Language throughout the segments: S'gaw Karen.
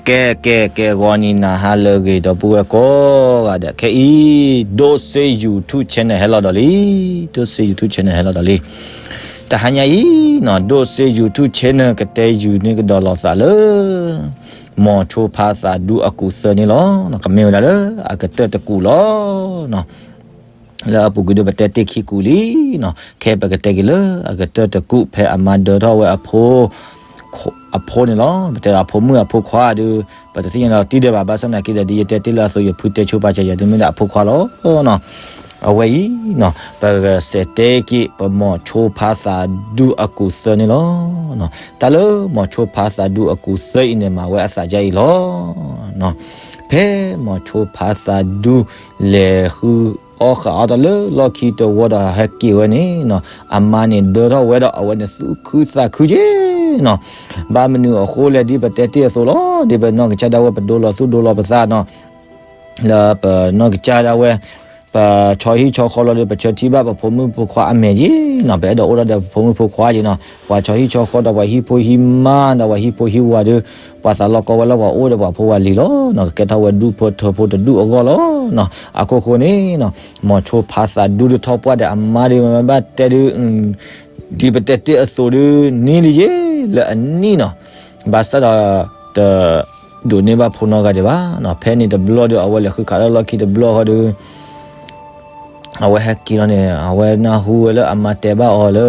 ကဲ ကဲ ကဲ ဂီၤနံၤနၤဟါလၢအဂ့ၤ ဒီပုၢ်ဝဲၢ်ကိးဂၤဒဲး ခဲအံၤ ဒိၣ်စ့ YouTube channel ဟဲလီၤဒီးလံ, ဒိၣ်စ့ YouTube channel ဟဲလီၤဒီးလံ. တဟါညါအံၤနီၤ ဒိၣ်စ့ YouTube channel ကတဲယုာ်န့ၢ်ကဒီးလိာ်သးလၢ မိၤဆိဖါသးဒူအကူာ်သၢန့ၣ်လီၤ. ကမ့ၢ်ဝဲဒၣ်လၢအကတၢၢ်တကူာ်လီၤ. လၢအပူၤကွံာ်ဒီးပတဲတ့ၢ်ခံကူာ်လံနီၤ, ခဲပကတဲက့ၤလၢအကတၢၢ်တကူာ် ဖဲအမါဒၢထီၣ်ဝဲအဖိ အဖိန့ၣ်လီၤ. ပတဲအဖိမုၣ်အဖိခွါဒီး ပတသ့ၣ်ညါဒီးတံၢ်ဒဲးဘၣ်, ဘၣ်ဆၣ်သနာ်က့ဒီး ဒ်ယတဲတ့ၢ်လၢအသိး ယဖုတဲဆိပာ်စၢၤယၤ ဒ်မ့ၢ်ဒၣ်အဖိခွါလီၤနီၤ. အဝဲအံၤနီၤ ပကစးတဲက့ၤ ပမိၤဆိဖါသးဒူအကူာ်သၢန့ၣ်လီၤ. တၢ်လၢမိၤဆိဖါသးဒူအကူာ်သၢအံၤန့ၣ် မၤဝဲအသးဒ်အံၤလီၤ. ဖဲမိၤဆိဖါသးဒူ လဲၤဃုအီၣ်ဃာ်အီၣ်တၢ်လၢလီၢ်ခံတဝီဒီးဟဲက့ၤဝဲန့ၣ်နီၤ, အမါန့ၣ်ဒၢထီၣ်ဝဲဒီး အဝဲန့ၣ်သူၣ်ခုသးခုက့ၤနီၤ. ဘၣ်မနုၤအဃိလဲၣ် ဒ်ပတဲတ့ၢ်အသိးလီၤ, ဒ်ပနီၢ်ကစၢ်ဒၣ်ဝဲ ပဒိလီၤသူၣ်ဒိလီၤပသးနီၤ, လၢပနီၢ်ကစၢ်ဒၣ်ဝဲ ပဆီဟံၣ်ဆီဃီလီၤဒီး ပဆၢထံၣ်ဘၣ်ပဖိမုၣ်ဖိခွါအမဲာ်က့ၤနီၤ, ပအဲၣ်ဒိးအိၣ်ဒီးပဖိမုၣ်ဖိခွါက့ၤနီၤ, ပှၤဆီဟံၣ်ဆီဃီဒီး ပှၤဟံၣ်ဖိဟံၣ်မါဒီး ပှၤဟံၣ်ဖိဟံၣ်ဝၤဒီး ပှၤသးလီၤကီဝဲလၢပှၤအိၣ်ဒီးပှၤဖိဝၤလံၤလီၤ. ကကဲထီၣ်ဝဲဒူၣ်ဖိထၢဖိတဒူၣ်အဂီၢ်လီၤ. အခိၣ်ဃိန့ၣ်နီၤ မိၤဆိဖါသးဒူဒီးထီၣ်ပှၢ်ဒီးအမါဒီး မ့ၢ်ဘၣ်တဲဒုး ဒ်ပတဲတ့ၢ်အသိးဒုးန့ၣ်လံယ့ လၢအနံၣ်နီၤ, ဘၣ်ဆၣ်ဒီး တ ဒိးန့ၢ်ဘၣ်ဖိနီတဂၤဒံးဘၣ်နီၤ. ဖဲန့ၣ်တဘျီဒီး အဝဲလဲၤဃုခးလၢလီၢ်ခံတဘျီဃီဒီး အဝဲဟဲက့ၤလီၤန့ၣ် အဝဲနၢ်ဟူဝဲလၢအမါတဲဘၣ်အီၤလၢ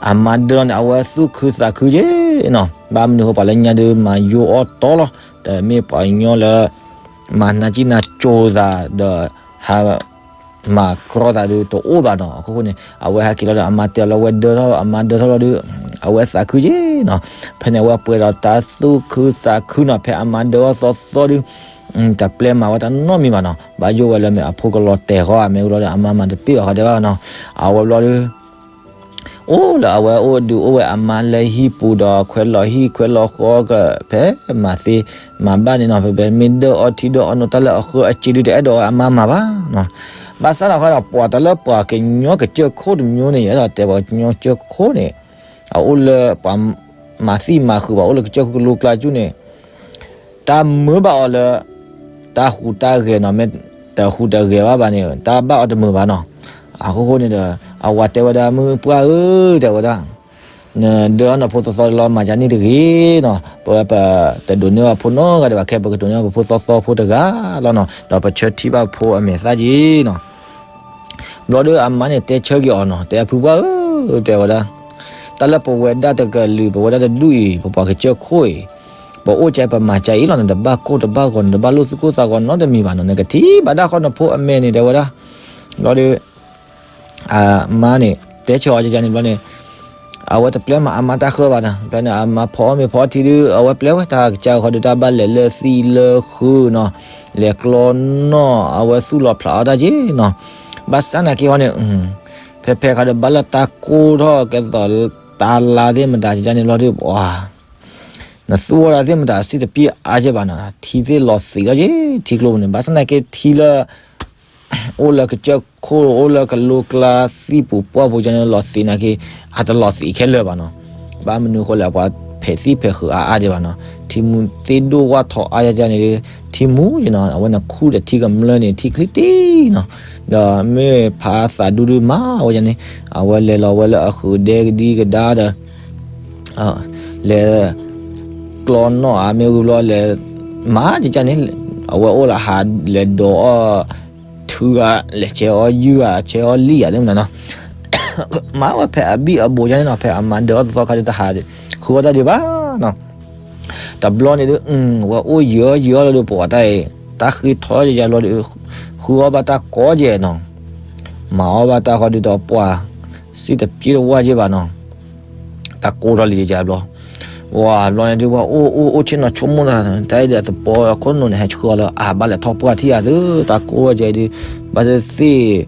အမါဒၢလီၤန့ၣ် အဝဲသူၣ်ခုသးခုက့ၤနီၤ. ဘၣ်မနုၤဃိ ပှၤလၢညါဒုးမၤယိအီၣ်တီလီၤ, တမ့ၢ်ပှၤကညီလၢ မၤနၢ်ကံၣ်နၢ်ကိၤသးဒီး ဟး မၤကြီသးဒုးတအိၣ်ဘၣ်နီၤ. အခိၣ်ဃိန့ၣ် အဝဲဟဲက့ၤလီၤဒီး အမါတဲအီၤလၢအဝဲဒၢထီၣ် အမါဒၢထီၣ်လီၤဒီး အဝဲသးခုက့ၤနီၤ. ဖဲန့ၣ် အဝဲပှဲၤဒီးတၢ်သူၣ်ခုသးခုနီၤ. ဖဲအမါဒၢအီၣ်သီသီဒုး တပျဲမၤဝဲတၢ်နီတမံၤဘၣ်နီၤ. ဘၣ်ယိၣ်ဝဲလၢမ့ၢ်အဖိကလီၤတဲာ်ဃီဧါ မ့ၢ်ဝံၤလီၤဒီး အမါမၤတပ့ၢ်ဘၣ်ဃီတဲဘၣ်နီၤ. အဝဲဘျီဒုး အိၣ်လၢအဝဲအိၣ်ဒုးအိၣ်ဝဲအမါလၢဟံၣ်ပူၤဒီး ခွဲးလီၤဟံၣ်ခွဲးလီၤဃီက ဖဲမၤသ့မၤဘၣ်န့ၣ်နီၤ. ဖဲဖဲမ့ၢ်ဒၢအီထံဒၢအီနိ တၢ်လၢအဃၢအစ့ဒုး တအဲၣ်ဒိးအမါမၤဘၣ်နီၤ. ဘၣ်ဆၣ်ဒီးဃီဒီး ပှၤတၢ်လၢပှၤကညီကစၢၢ်ခိၣ်တမျိုးန့ၣ် ယအဲၣ်ဒိးတဲပှၤကညီကစၢၢ်ခိၣ်န့ၣ် အအိၣ်လၢပှၤမၤသံမၤဃုာ် ပှၤအိၣ်လၢကစၢၢ်ခိၣ်ကလိကျါကၠူၣ်န့ၣ် တၢ်မၢဘၣ်အီၤလၢ တၢ်ဟူးတၢ်ဂဲၤနီၤ, မ့ၢ်တဟူးတဂဲၤဘၣ်ဘၣ်န့ၣ် တၢ်ဘၣ်အီၤတမုာ်ဘၣ်နီၤ. အဃိဃိန့ၣ်ဒီး အဝၤတဲဝဲဒၣ် မုၣ်ပှၢ်ဧၢ တဲဝဲဒၣ်, နဒၢနဖိသီသီလီၤ မၤဒ်န့ၣ်တဂ့ၤနီၤ. ပဝဲပတဒိးန့ၢ်ဘၣ်ဖိနီတဂၤဒံးဘၣ်, ခဲပကဒိးန့ၢ်ဘၣ်ပဖိသီသီဖိတဂၤလီၤနီၤ. ဒီးပဆၢထံၣ်ဘၣ်ဖိအမဲာ်သၣ်က့ၤနီၤ. ဘျီဒီးအမါန့ၣ်တဲဆၢက့ၤအီၤနီၤ, တဲအဖုပှၢ်ဧၢ တဲဝဲဒၣ်, တၢ်လၢပဝဲဒၣ်တကလုာ် ပဝဲဒၣ်တဒူၣ်အံၤ ပပှၤကစၢၢ်ခိၣ်အံၤ ပအိၣ်ကပမၤကါအံၤလီၤ, နတဘၣ်ကိၢ်တဘၣ်ဂီၤ နတဘၣ်လိၣ်သူၣ်ကိၢ်သးဂီၤနီတမံၤဘၣ်နီၤ, နကထံၣ်ဘၣ်ဒၣ်ဃီနဖိအမဲာ်န့ၣ် တဲဝဲဒၣ်. ဘျီဒီး အမါန့ၣ် တဲဆၢအီၤကန့ၣ်ဘျီန့ၣ် အဝဲတပျဲမၤအမါတၢ်ဃၢဘၣ်နီၤ. ဘျီန့ၣ် အမါဖီအီၣ်မ့ၤဖီအီထံဒုး အဝဲပျဲဝဲတၢ်ကစၢ်ဃီဒီး တၢ်ဘၣ်လဲၤလၢသံလၢဃုနီၤ, လဲၤကျီနီၣ် အဝဲသူၣ်လီၤဖျးအီၣ်တၢ်က့ၤနီၤ. ဘၣ်ဆၣ်နာ်က့ၤဃီန့ၣ် ဖဲဖဲခါဒီး ဘၣ်လၢတၢ်ကိၢ်ထီၣ်ကဲသိးတၢ်လါသ့ၣ်မတၤကန့ၣ်ဘျီဒီး ပှၤ နသူၣ်အီၣ်တၢ်သ့ၣ်မတၤစံၣ်တပျ့ၤအါကဲဘၣ်နီၤ, ထံသ့ၣ်လီၤသံးလီၤက့ၤ ထံကျိပူၤန့ၣ်. ဘၣ်ဆၣ်နာ်က့ၤထံလၢ အိၣ်လၢကစၢၢ်ခိၣ် အိၣ်လၢကလိကျါသံၣ်ပူၤပှၢ်ပူၤကန့ၣ် လီၤသံးနာ်က့ၤ အတလီၤသံးခဲလၢာ်ဘၣ်နီၤ. ဘၣ်မနုၤဃိလဲၣ် ပှၤဖဲးသံၣ်ဖဲးဃုာ်အါအါဒံးဘၣ်နီၤ, ထံမူသ့ၣ်ဒိၣ်ဝၣ်ထီၣ်အါယါကန့ၣ်ဒီး ထံမူက့နီၤ, အဝဲန့ၣ်ခူၣ်ဒီးထံကမျၢၢ်န့ၣ် ထံချံတ့ၢ်နီၤ. ဒီးမ့ၢ်ဖါသးဒူဒုးမၤဝဲန့ၣ် အဝဲလဲၤလီၤဝဲလၢအဃုာ်ဒဲကဒံကဒါဒီး လဲၤ ကျီနီၣ်အါ မ့ၢ်ဝံၤဘျီလဲၤ မၤကကန့ၣ် အဝဲအိၣ်လၢဟးလဲၤဒိးအီၣ် ထုဂၤ လဲၤဆဲးအီၣ်ယုၢ်ဂၤ ဆဲးအီၣ်လံၣ်ဂၤသ့ၣ်မနုၤနီၤ, မၤဝဲဖဲအဘံၣ်အဘိးယါန့ၣ်နီၤ, ဖဲအမါဒၢအီၣ်သီခါဒီးတဟး ဃုအီၣ်တၢ်ဒံးဘၣ်နီၤ. တဘျီန့ၣ်ဒုး ဝဲအိၣ်ယံာ်အီၣ်ယံာ်အီၣ်လီၤဒီး ပှၤတၢ်အံၤ တၢ်ဃ့ထီၣ်ယါဘျီဒီး ဃုအီၣ်ဘၣ်တၢ်ကိးကဲနီၤ, မၤအီၣ်ဘၣ်တၢ်ဃီဒီး ပှၤ စံၣ်တပျ့ၤတဝၣ်က့ဘၣ်နီၤ. တၢ်ကိၢ်ထီၣ်လံယါဘျီ, ဝၤဘျီန့ၣ်ဒုး ပှၤအိၣ်အိၣ်အိၣ်ဆ့ၣ်နီၤဆိကမိၣ်တၢ် တၢ်အံၤဒီးသပီခိၣ်နူာ်န့ၣ် ဟဲဆှၢအီၤလၢအဘၣ်လဲၤထီၣ်ပှၢ်ထံၣ်အသု, တၢ်ကိၢ်ဝဲကဲဒုး ဘၣ်သ့ၣ်သ့ၣ်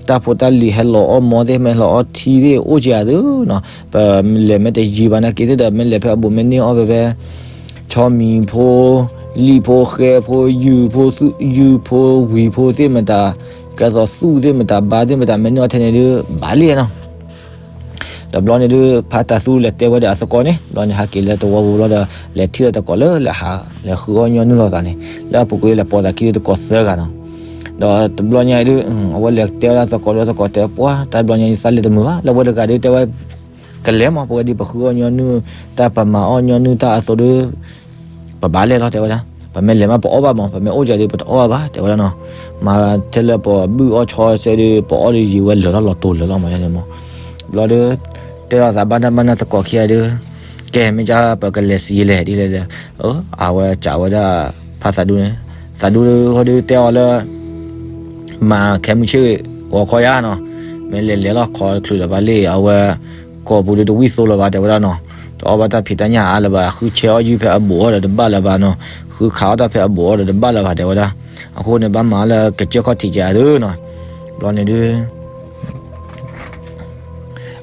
တၢ်ဖိတၢ်လံၤဟဲလီၤအီၣ်မီသ့ၣ် မ့ၢ်လီၤအီၣ်ထံသ့ၣ်အိၣ်ကဲအသုနီၤ. ပလဲၤမ့ၢ်တယံၤဘၣ်နာ်က့ၤသ့ၣ်ဒီး မ့ၢ်လဲၤဖဲအဘူးမ့ၢ်န့ၢ်အီၣ်ဖဲဖဲ ဆီမံၤဖိ လံၣ်ဖိ ဃဲဖိ ယုၢ်ဖိ ယုၢ်ဖိဝံၤဖိသ့ၣ်မတၤ ကဲသိးသူၣ်သ့ၣ်မတၤ ဘါသ့ၣ်မတၤ မ့ၢ်န့ၢ်အီၣ်ထဲန့ၣ်ဒုး ဘၣ်လံနီၤ. ဒီးဘျီန့ၣ်ဒုး ဖါတၢ်သူလဲၤတဲဝဲဒီးအသကိးန့ၣ် ဘျီန့ၣ် ဟဲက့ၤလၢတဝီပူၤဘျီဒီး လဲၤထံၣ်လၢသကိးလၢလဲၤဟး လဲၤဃုအီၣ်ညီနုၢ်လိာ်သးန့ၣ် လၢအပူၤကွံာ်လၢလဲၤပိာ်သးခံဒုးသကိးသၢဂၤနီၤ. ဒီးတဘျီညါအံၤဒုး အဝဲလဲၤတဲဝဲဒၣ်သကိးဒီးသကိးတဲ ပှၤတၢ်ဘျီညါအံၤသးလဲၤတမုာ်ဘၣ် လၢဝဲတဂၤဒုးတဲဝဲ ကလဲၤမး ပဝဲဒ်ပဃုအီၣ်ညီနုၢ် တၢ်ပမၤအီၣ်ညီနုၢ်တၢ်အသိးဒုး ပဘၣ်လဲၤလီၤ တဲဝဲဒၣ်. ပမ့ၢ်လဲၤမးပအီၣ်ဘၣ်မး ပမ့ၢ်အိၣ်ကဒီးပတအီၣ်ဘၣ်ဘၣ် တဲဝဲဒၣ်နီၤ. မၤထဲလၢပဘုၣ်အီၣ်ဆီစဲဒုး ပအီၣ်ဒုးယံာ်ဝဲလၢာ်လီၤ လီၤတိၢ်လၢာ်လီၤမးန့ၣ်မး. ဘျီဒုး တဲလိာ်သးဘၣ်နၢ်ဘၣ်နၢ်သကိးခံဂၤဒုး ကဲမ့ၢ်ကၢ်ပကလဲၤစံးလဲၣ်ဒ်လဲၣ်ဒီး အဝဲကးဝဲဒၣ် ဖါသးဒူန့ၣ် သးဒူဃီဒုးတဲအီၤလၢ မၤခဲမုၢ်ဆ့ၣ်ဂီၤခီယါနီၤ, မ့ၢ်လဲၤလဲၤလီၤခီချုးလၢၤဘၣ်လံ အဝဲ ကိာ်ပူၤဒုးတဝံၣ်သိလၢၤဘၣ် တဲဝဲဒၣ်နီၤ, တအီၣ်ဘၣ်တၢ်ဖံးတၢ်ညၣ်အါလၢၤဘၣ် ဃုဆဲးအီၣ်ယုၢ်ဖဲအဘူးအီၣ်ဒီးတဘၣ်လၢၤဘၣ်နီၤ, ဃုခးအီၣ်တၢ်ဖဲအဘူးအီၣ်ဒီးတဘၣ်လၢၤဘၣ် တဲဝဲဒၣ်. အဃိန့ၣ် ဘၣ်မၤလၢကစၢၢ်ခီၣ်ထံးကဲအသိးနီၤ, ဘျီန့ၣ်ဒုး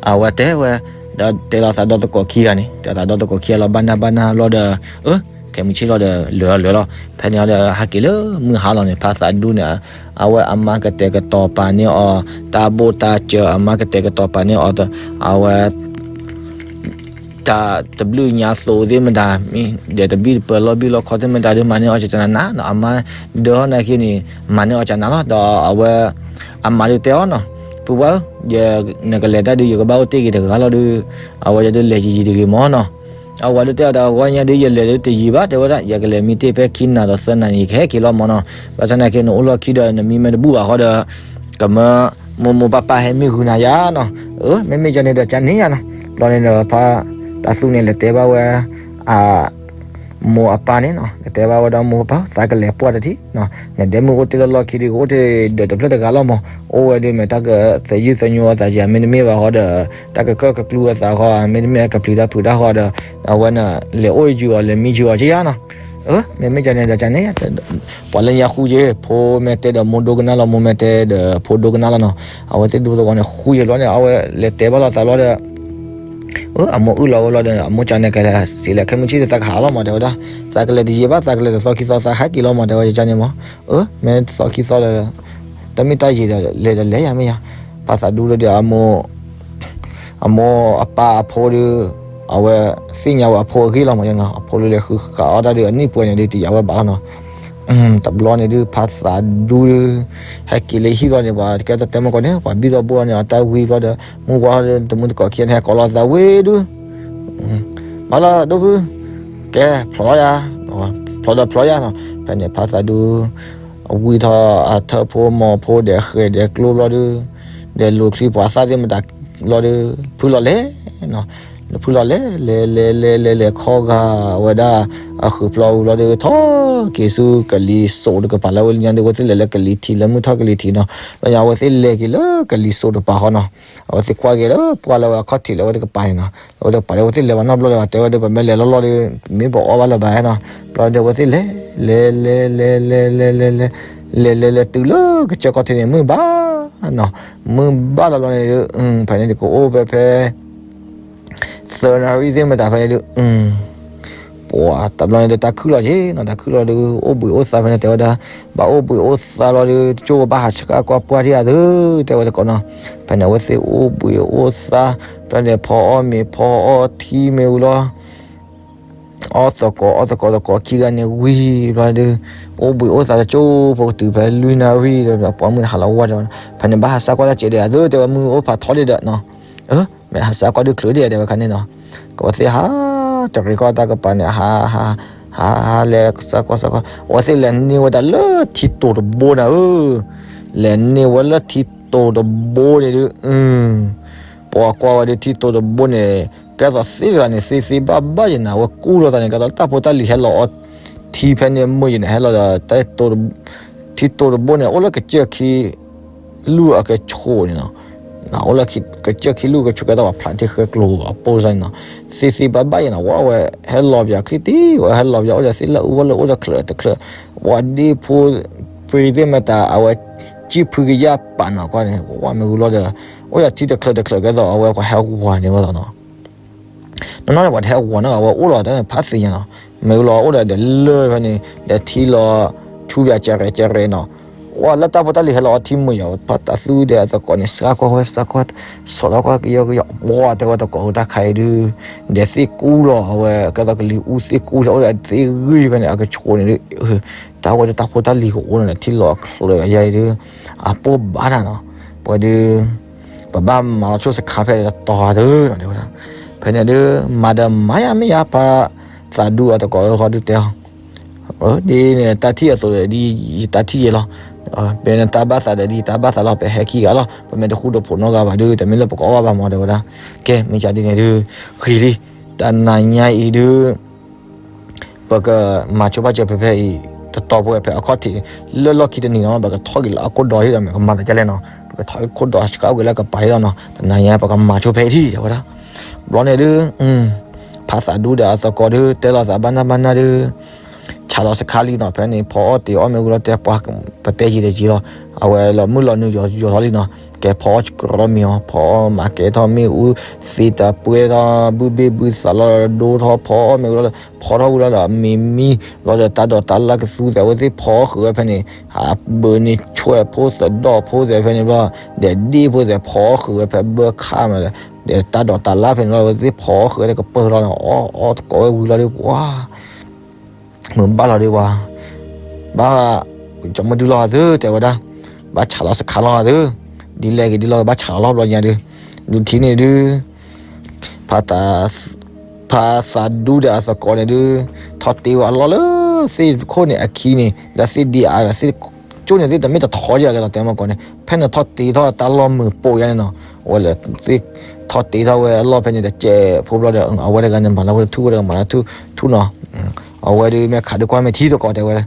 အဝဲတဲဝဲ, ဒီးတဲလီၤသးဒီသကိးခံဂၤန့ၣ်, တဲသးဒီသကိးခံဂၤလီၤ ဘၣ်နၢ်ဘၣ်နၢ်ဘျီဒီး, အၢ, ခဲမုၢ်ဆ့ၣ်လီၤဒီး လၢာ်လီၤလၢာ်လီၤ, ဖဲန့ၣ်ဒီးဟဲက့ၤလၢမုၢ်ဟါလီၤန့ၣ် ဖါသးဒူန့ၣ်, အဝဲအမါကတဲာ်ကတီၤပာ်န့ၢ်အီၤ, တၢ်ဘိၣ်တၢ်စၢၤ အမါကတဲာ်ကတီၤပာ်န့ၢ်အီၤ, အဝဲ တၢ်တဘျုးညါသိးသ့ၣ်မတၤ, မ့ၢ်ဒီးတဘံၣ်တပၢၤလီၢ်ဘံၣ်လီၢ်ခီသ့ၣ်မတၤဒုး မၤန့ၢ်အီၤကနၤနၤနီၤ, အမါဒၢဟီၣ်နာ်က့န့ၣ် မၤန့ၢ်အီၤကနၤလီၤ. ဒီးအဝဲ အမါဒုးတဲအီၤနီၤ, ဖုဝါဧၢ, ယနကလဲၤတၢ်ဒုး ယကဘၣ်အိၣ်တ့ၢ်က့ၤတဂၤလီၤဒုး, အဝဲယဒုးလဲၤယံာ်ယံာ်တဂ့ၤမးနီၤ. အဝဲဒုးတဲအီၤတဂီၢ်ညါဒုး ယလဲၤဒုးတယံာ်ဘၣ် တဲဝဲဒၣ်, ယကလဲၤမံတ့ၢ်ဖဲခံနၤဒီးသၢနၤန့ၣ် ယကဟဲက့ၤလီၤမးနီၤ. ဘၣ်ဆၣ်နာ်က့ နအိၣ်လီၢ်ခံဒီးနမံမ့ၢ်တဘူၣ်ဘၣ်ဃီဒီး ကမၢ မိၢ်မိၢ်ပၢ်ပၢ်ဟဲမံဃုာ်နၤယါနီၤ. အၢ မ့မ့ၢ်ကန့ၣ်ဒီးကန့ၣ်ယါနီၤ. ဘျီန့ၣ်ဒီးဖါတၢ်သူန့ၣ် လဲၤတဲဘၣ်ဝဲ အ မိၢ်အပၢ်န့ၣ်နီၤ, လဲၤတဲဘၣ်ဝဲဒီးမိၢ်ပၢ် သးကလဲၤပှၢ်တထံၣ်, နဒဲမုၢ်အိၣ်တ့ၢ်လၢလီၢ်ခံဒုး ကအိၣ်တ့ၢ်ဒီးတဖျၢၣ်တဂၤလီၤမး, အိၣ်ဝဲဒုးမ့ၢ်တၢ်ကသယုၢ်သညိအသးကဲ မ့တမ့ၢ်ဘၣ်ဃီဒီး တၢ်ကကၢၢ်ကကျူအသးဃီ မ့တမ့ၢ်ကပျံၤတၢ်ဖုးတၢ်ဃီဒီး အဝဲန့ၣ် လဲၤအိၣ်ယုာ်အီၤ လဲၤမံယုာ်အီၤကယါနီၤ. အၢ မ့မ့ၢ်ကန့ၣ်ဒီးကန့ၣ် ပှၤလၢညါဃူက့ၤ ဖိမ့ၢ်တဲဒီးမိၢ်ဒိကနၣ်လီၤ မိၢ်မ့ၢ်တဲဒီးဖိဒိကနၣ်လီၤနီၤ. အဝဲသ့ၣ်ဒူသဝီန့ၣ် ဃူယံာ်ဘျီန့ၣ် အဝဲလဲၤတဲဘၣ်လိာ်သးလီၤဒီး အမိၢ်အုၣ်လီၤဝဲလီၤဒီး အမိၢ်ကန့ၣ်ကလဲၤစံးလဲၣ် ခဲမုၢ်ဆ့ၣ်သးကဟးလီၤမး တဲဝဲဒၣ်, သးကလဲၤတယံာ်ဘၣ် သးကလဲၤတသီခံသီ သးဟဲက့ၤလီၤမး တဲဝဲကန့ၣ်မး. အၢ မ့ၢ်သီခံသီဒီး တမ့ၢ်တၢ်ယံာ်ဒီး လဲၤဒီးလဲၤယါမ့ၢ်ယါ. ဖါသးဒူဒီးအမိၢ် အမိၢ်အပၢ်အဖိဒီး အဝဲသ့ၣ်ညါဝဲအဖိအဂ့ၢ်လီၤမးနီၤ, အဖိလၢလဲၤဃုဃာ်အီၣ်တၢ်ဒီးအနံၣ်ပှဲၤန့ၣ်ဒုး တယာ်ဝဲဘၣ်လီၤနီၤ. တဘျီန့ၣ်ဒုး ဖါသးဒူဒီး ဟဲက့ၤလၢဟံၣ်ဘျီန့ၣ် ပှၤကဲတတဲမကီၢ်န့ၣ် ပှၤဘံၣ်ဒီးဘိၣ်လီၤန့ၣ် အတၢ်ဝံဘျီဒီး မုၢ်ဝါဒီး တမုၢ်တကိးခံန့ၣ် ဟဲကိးလီၤသးဝဲဒုး မၤလၢဒိၣ်ဖု ကဲ ဖျီယါ, ဖျီဒီးဖျီယါနီၤ. ဖဲန့ၣ်ဖါသးဒူ ဝံထီၣ်အထၢၣ်ဖိမီၤဖိဒီးဃဲၤဒီးကျိဘျီဒုး ဒီးလိာ်ချံပှၤသၣ်သ့ၣ်မတၤဘျီဒုး ဖုလီၤလဲၤနီၤ. ဖုလီၤလဲၤ လဲၤလဲၤလဲၤလဲၤလဲၤခီဂာ်ဝဲဒၣ် အဃုာ်ဖျီဝံၤဘျီဒုး ထီၣ်က့ၤဆူကလံၤစိးတကပၤလၢဝဲလၢညါဒုး အဝဲသ့ၣ်လဲၤလၢကလံၤထံး လၢမုၢ်ထီၣ်ကလံၤထံးနီၤ. လၢညါအဝဲသ့ၣ်လဲၤက့ၤလၢကလံၤစိးတပၤဃီနီၤ. အဝဲသ့ၣ်ကွၢ်က့ၤလၢပှၢ်လၢဝဲအခီၣ်ထံးလၢဝဲတကပၤန့ၣ်နီၤ. လၢဝဲတကပၤလၢအဝဲသ့ၣ်လဲၤဘၣ်နီတဘျီလၢၤဘၣ် တဲဝဲဒုး ပမ့ၢ်လဲၤလီၢ်လီၢ်ဒုး မ့ၢ်ပအီၣ်ဘၣ်လၢၤဘၣ်နီၤ. ဘျီဒုးအဝဲသ့ၣ်လဲၤ လဲၤလဲၤလဲၤလဲၤလဲၤလဲၤလဲၤ လဲၤလဲၤလဲၤတုၤလၢကစၢၢ်ခီၣ်ထံးန့ၣ် မုၢ်ဘၣ်နီၤ. မုၢ်ဘၣ်လီၤဘျီန့ၣ်ဒုး ဖဲန့ၣ်ဒုးကအိၣ်ဖဲဖဲ သၢနၣ်ရံၣ်သ့ၣ်မတၤဖဲန့ၣ်ဒုး ပှၤတဘျီန့ၣ်ဒုး တၢ်ခုၣ်လီၤက့ၤနီၤ, တၢ်ခုၣ်လီၤဒုး အိၣ်ဘှံးအိၣ်သါဖဲန့ၣ် တဲဝဲဒၣ်, ဘၣ်အိၣ်ဘှံးအိၣ်သါလီၤဒုး တကၠိၢ်ဘၣ်ဟးဆှဲးကွၢ်ပှၢ်ထံၣ်အသး တဲဝဲတကိးနီၤ. ဖဲန့ၣ် အဝဲသ့ၣ်အိၣ်ဘှံးအိၣ်သါ ဖဲန့ၣ် ဖီအီၣ်မ့ၤဖီအီၣ်ထံမ့ၢ်ဝံၤလီၤ အီၣ်သကိး အီၣ်သကိးသကိးခံဂၤန့ၣ်ဝံၤဘျီဒုး အိၣ်ဘှံးအိၣ်သါတကၠိၢ်ဖိကတုၤဖဲလွံၢ်နၣ်ရံၣ်ဒီး ပှၤမုၢ်ဟးလီၤဝါဒီး ဖဲန့ၣ် ဘၣ်ဟးဆှဲးကွၢ်တၢ်စဲးဒဲးအသး တဲဝဲ မုၢ်အိၣ်ဖးထီဒံးဒီးနီၤ. အၢ မ့ၢ်ဟးဆှဲးကွၢ်ဒုးချုးဒံး တဲဝဲခါန့ၣ်နီၤ. ကဝဲသ့ၣ်ဟးတရံးကီၢ်တၢ်ကပၤန့ၣ် ဟး ဟး ဟး ဟး လဲၤဆှဲးကွၢ်ဆှဲးကွၢ် အဝဲသ့ၣ်လဲၤန့ၢ်ဝဲဒၣ်လၢထံတိၤတဘိန့ၣ်ဧၢ, လဲၤန့ၢ်ဝဲလၢထံတိၤတဘိန့ၣ်ဒုး ပှၤကွၢ်ဝဲဒၣ်ထံတိၤတဘိန့ၣ် ကဲသိးသ့ၣ်တဂၤန့ၣ် သ့သ့ဘၣ်ဘၣ်ယဲၢ်နၤ အဝဲကူၣ်ထီၣ်သးန့ၣ် ကဲသိးတၢ်ဖိတၢ်လံၤဟဲလီၤအီထံဖဲန့ၣ် မုၢ်ယဲၢ်န့ၣ် ဟဲလီၤဒီး ထံတိၤတဘိန့ၣ် အိၣ်လၢကစၢၢ်ခံ လူၢ်အကဆိးန့ၣ်နီၤ, အိၣ်လၢကစၢၢ်ခံလူၢ်အကဆိး ကဲသိးပှၤဖျးထံဃဲကျိၤအပိၢ်စၢ်န့ၣ်နီၤ, သ့သ့ဘၣ်ဘၣ်ယဲၢ်နီၤ ဝဲ ဝဲဟဲလီၤပယီၤချံတံၢ် ဝဲဟဲလီၤပယီၤအိၣ်ဒီးသ့ၣ်လၢအူဝဲလၢအိၣ်ဒီးချၢးတချၢး, ပှၤဒ့ဖိပှ့ၤသ့ၣ်မတၤ အဝဲကံၣ်ဖုကယၢ်ပာ်နီၤကွၢ်န့ၣ် ဝဲမ့ၢ်ဝံၤလီၤဒီး အိၣ်ဒီးထံတချၢးတချၢး ကဲသိးအဝဲပှၤဟဲဝီၤန့ၣ်ဝဲသိးနီၤ နီၢ်နီၢ်န့ၣ် ပှၤတဟဲဝီၤနီတဂၤ ဝဲအိၣ်လီၤတၢ်န့ၣ် ဖးသ့ၣ်ညါနီၤ, မ့ၢ်ဝံၤလီၤ အိၣ်ဒီးဒီးလၢၢ်ဖဲန့ၣ် ဒီးထံလီၤဆူယၤကရဲးကရဲးနီၤ, ဝဲလၢတၢ်ဖိတၢ်လံၤဟဲလီၤအီထံမုာ်ယၤ ပှၤတၢ်သူဒီးအသကိးန့ၣ် စးကွၢ်ဝဲ စးကွၢ် ဆီၣ်လီၤကွၢ်ကယီကယီ ပှၤတဲဝဲသကိးတၢ်ခါအံၤဒုး ဒဲးသ့ၣ်ကူလီၤ အဝဲ ကဲသိးကလံၤအူသ့ၣ်ကူလီၤ အိၣ်ဒီးသ့ၣ်ဂံၢ်ဖဲန့ၣ် အကဆိးန့ၣ်ဒုး တၢ်ဝဲဒၣ်တၢ်ဖိတၢ်လံၤကအိၣ်န့ၣ် ထံၣ်လီၤအချၢအယါအံၤဒုး အပိၢ်ဘၣ်နၤနီၤ ပှၤဒုး ပဘၣ်မၤလီၤဆိၣ်စခါဖဲတတီၤဒုးနီၤ တဲဝဲဒၣ် ဖဲန့ၣ်ဒုး မၤဒီးမၤယၤမ့ၢ်ယါ ပှၤသးဒူအသကိးဃီဒုးတဲအီၤ ဒ်န့ၣ် တၢ်ထံၣ်အသိးဒီး ဒ်ယတၢ်ထံၣ်ယဲလီၤ. ပနတၢ်ဘၣ်သးဒီး ဒ်ယတၢ်ဘၣ်သးလီၤ. ပဟဲခံဂၤလီၤ. ပမ့ၢ်တဃူတဖိးနီတဂၤဘၣ်ဒုး တမ့ၢ်လၢပကအီၣ်ဘၣ်ဘၣ်မၤ တဲဝဲဒၣ်. ကဲ မ့ၢ်ကဒ်န့ၣ်ဒုး ဂ့ၤလံ. တနၤညါအံၤဒုး ပကမၤဆိဘၣ်စၢၤဖဲဖဲအံၤ တတီၤဖိဖဲအခီၣ်ထံး လၢလီၢ်ခံတနံၤနီၤ ပကထီၣ်က့ၤလၢအခိၣ်ဒီးဒ်ဒီး မ့ၢ်ကမၤသးဒ်လဲၣ်နီၤ ပကထီၣ်ခိၣ်ဒီးဆှၣ်ဝဲလၢကပၤဒ်လီၤနီၤ တနၤညါပကမၤဆိဖဲအံၤထံၣ် တဲဝဲဒၣ်. ဘျီန့ၣ်ဒုး ဖါသးဒူဒီးအသကိးဒုး တဲလီၤသးဘၣ်နၢ်ဘၣ်နၢ်ဒုး ဆးလီၤစခါလံနီၤ ဖဲန့ၣ် ဖီအီၣ်တ့ၤအီၣ်မ့ၢ်ဝံၤလီၤတဲ ပှၤ ပတဲယံၤတယံၤလီၤ အဝဲလီၤမုၢ်လီၤနုာ်ယိာ်ထီၣ်လံနီၤ ကဲဖီအီၣ်ကရီမ့ၤအီၤ ဖီအီၣ်မၤကဲထီၣ်မ့ၣ်အူ သ့တၢ်ပှဲၤထီၣ် ဘုဘ့ၣ်ဘုသးလီၤဒိထီၣ် ဖီအီၣ်မ့ၢ်ဝံၤလီၤ ဖီထီၣ်ဝံၤလီၤဒီး မ့ၤမံလီၤဒီး တၢ်ဒိးတၢ်လၢ်ကသူသးဝဲသ့ၣ်ဖီအီၣ်ဃုာ်ဝဲဖဲန့ၣ် အဘၢန့ၣ်ဆွဲၣ်ဖိသဒီၣ်ဖိသ့ၣ်ဖဲန့ၣ်ဘျီ ဒီးဒ့ၣ်ဖိသ့ၣ်ဖီအီၣ်ဃုာ်ဝဲဖဲဘၢခါမး ဒီးတၢ်ဒိးတၢ်လၢ်ဖဲန့ၣ်လီၤ ဝဲသ့ၣ်ဖီအီၣ်ဃုာ်ဝဲတကပၢၢ်လီၤနီၤ အီၣ်အီၣ်သကိးဝဲဝံၤလီၤဒီး ပှၤ မုၢ်ဘၣ်လီၤဒုးပှၤ ဘၣ် ကၠီမုၢ်ဒုလီၤသု တဲဝဲဒၣ် ဘၣ်ဆးလီၤစခါလီၤသု ဒ်လဲၣ်ဂ့ၤဒ်လီၤ ဘၣ်ဆးလီၤလီၤဘျီညါဒုး ဒုးထံၣ်န့ၣ်ဒုး ဖါသး ဖါသးဒူဒီးအသကိးန့ၣ်ဒုး ထီၣ်တ့ဝဲအလီၢ်လၢသ့ၣ်ခိၣ်န့ၣ်အခံန့ၣ် လၢသ့ၣ်ဒံအါဒီးသ့ၣ်ကၠိန့ၣ် သ့ၣ်တမ့ၢ်တထီယၤကဲသိးတဲမကီးန့ၣ် ဖဲန့ၣ်ထီၣ်တ့ထီၣ်တၢ်လီၢ်မုာ်ပိာ်ယါန့ၣ်နီၤ အဝဲလၢသ့ၣ်ထီၣ်တ့ထီၣ်ဝဲအလီၢ်ဖဲန့ၣ် တစဲးဖိဘျီဒီး အဝဲတဂၤန့ၣ်မၤလၢဝဲတထူၣ် ဝဲတဂၤမၤလၢထူၣ်ထူၣ်နီၤ အဝဲဒုးမ့ၢ်ခးဒုးကွၢ်မ့ၢ်ထံသကိးတဲဝဲ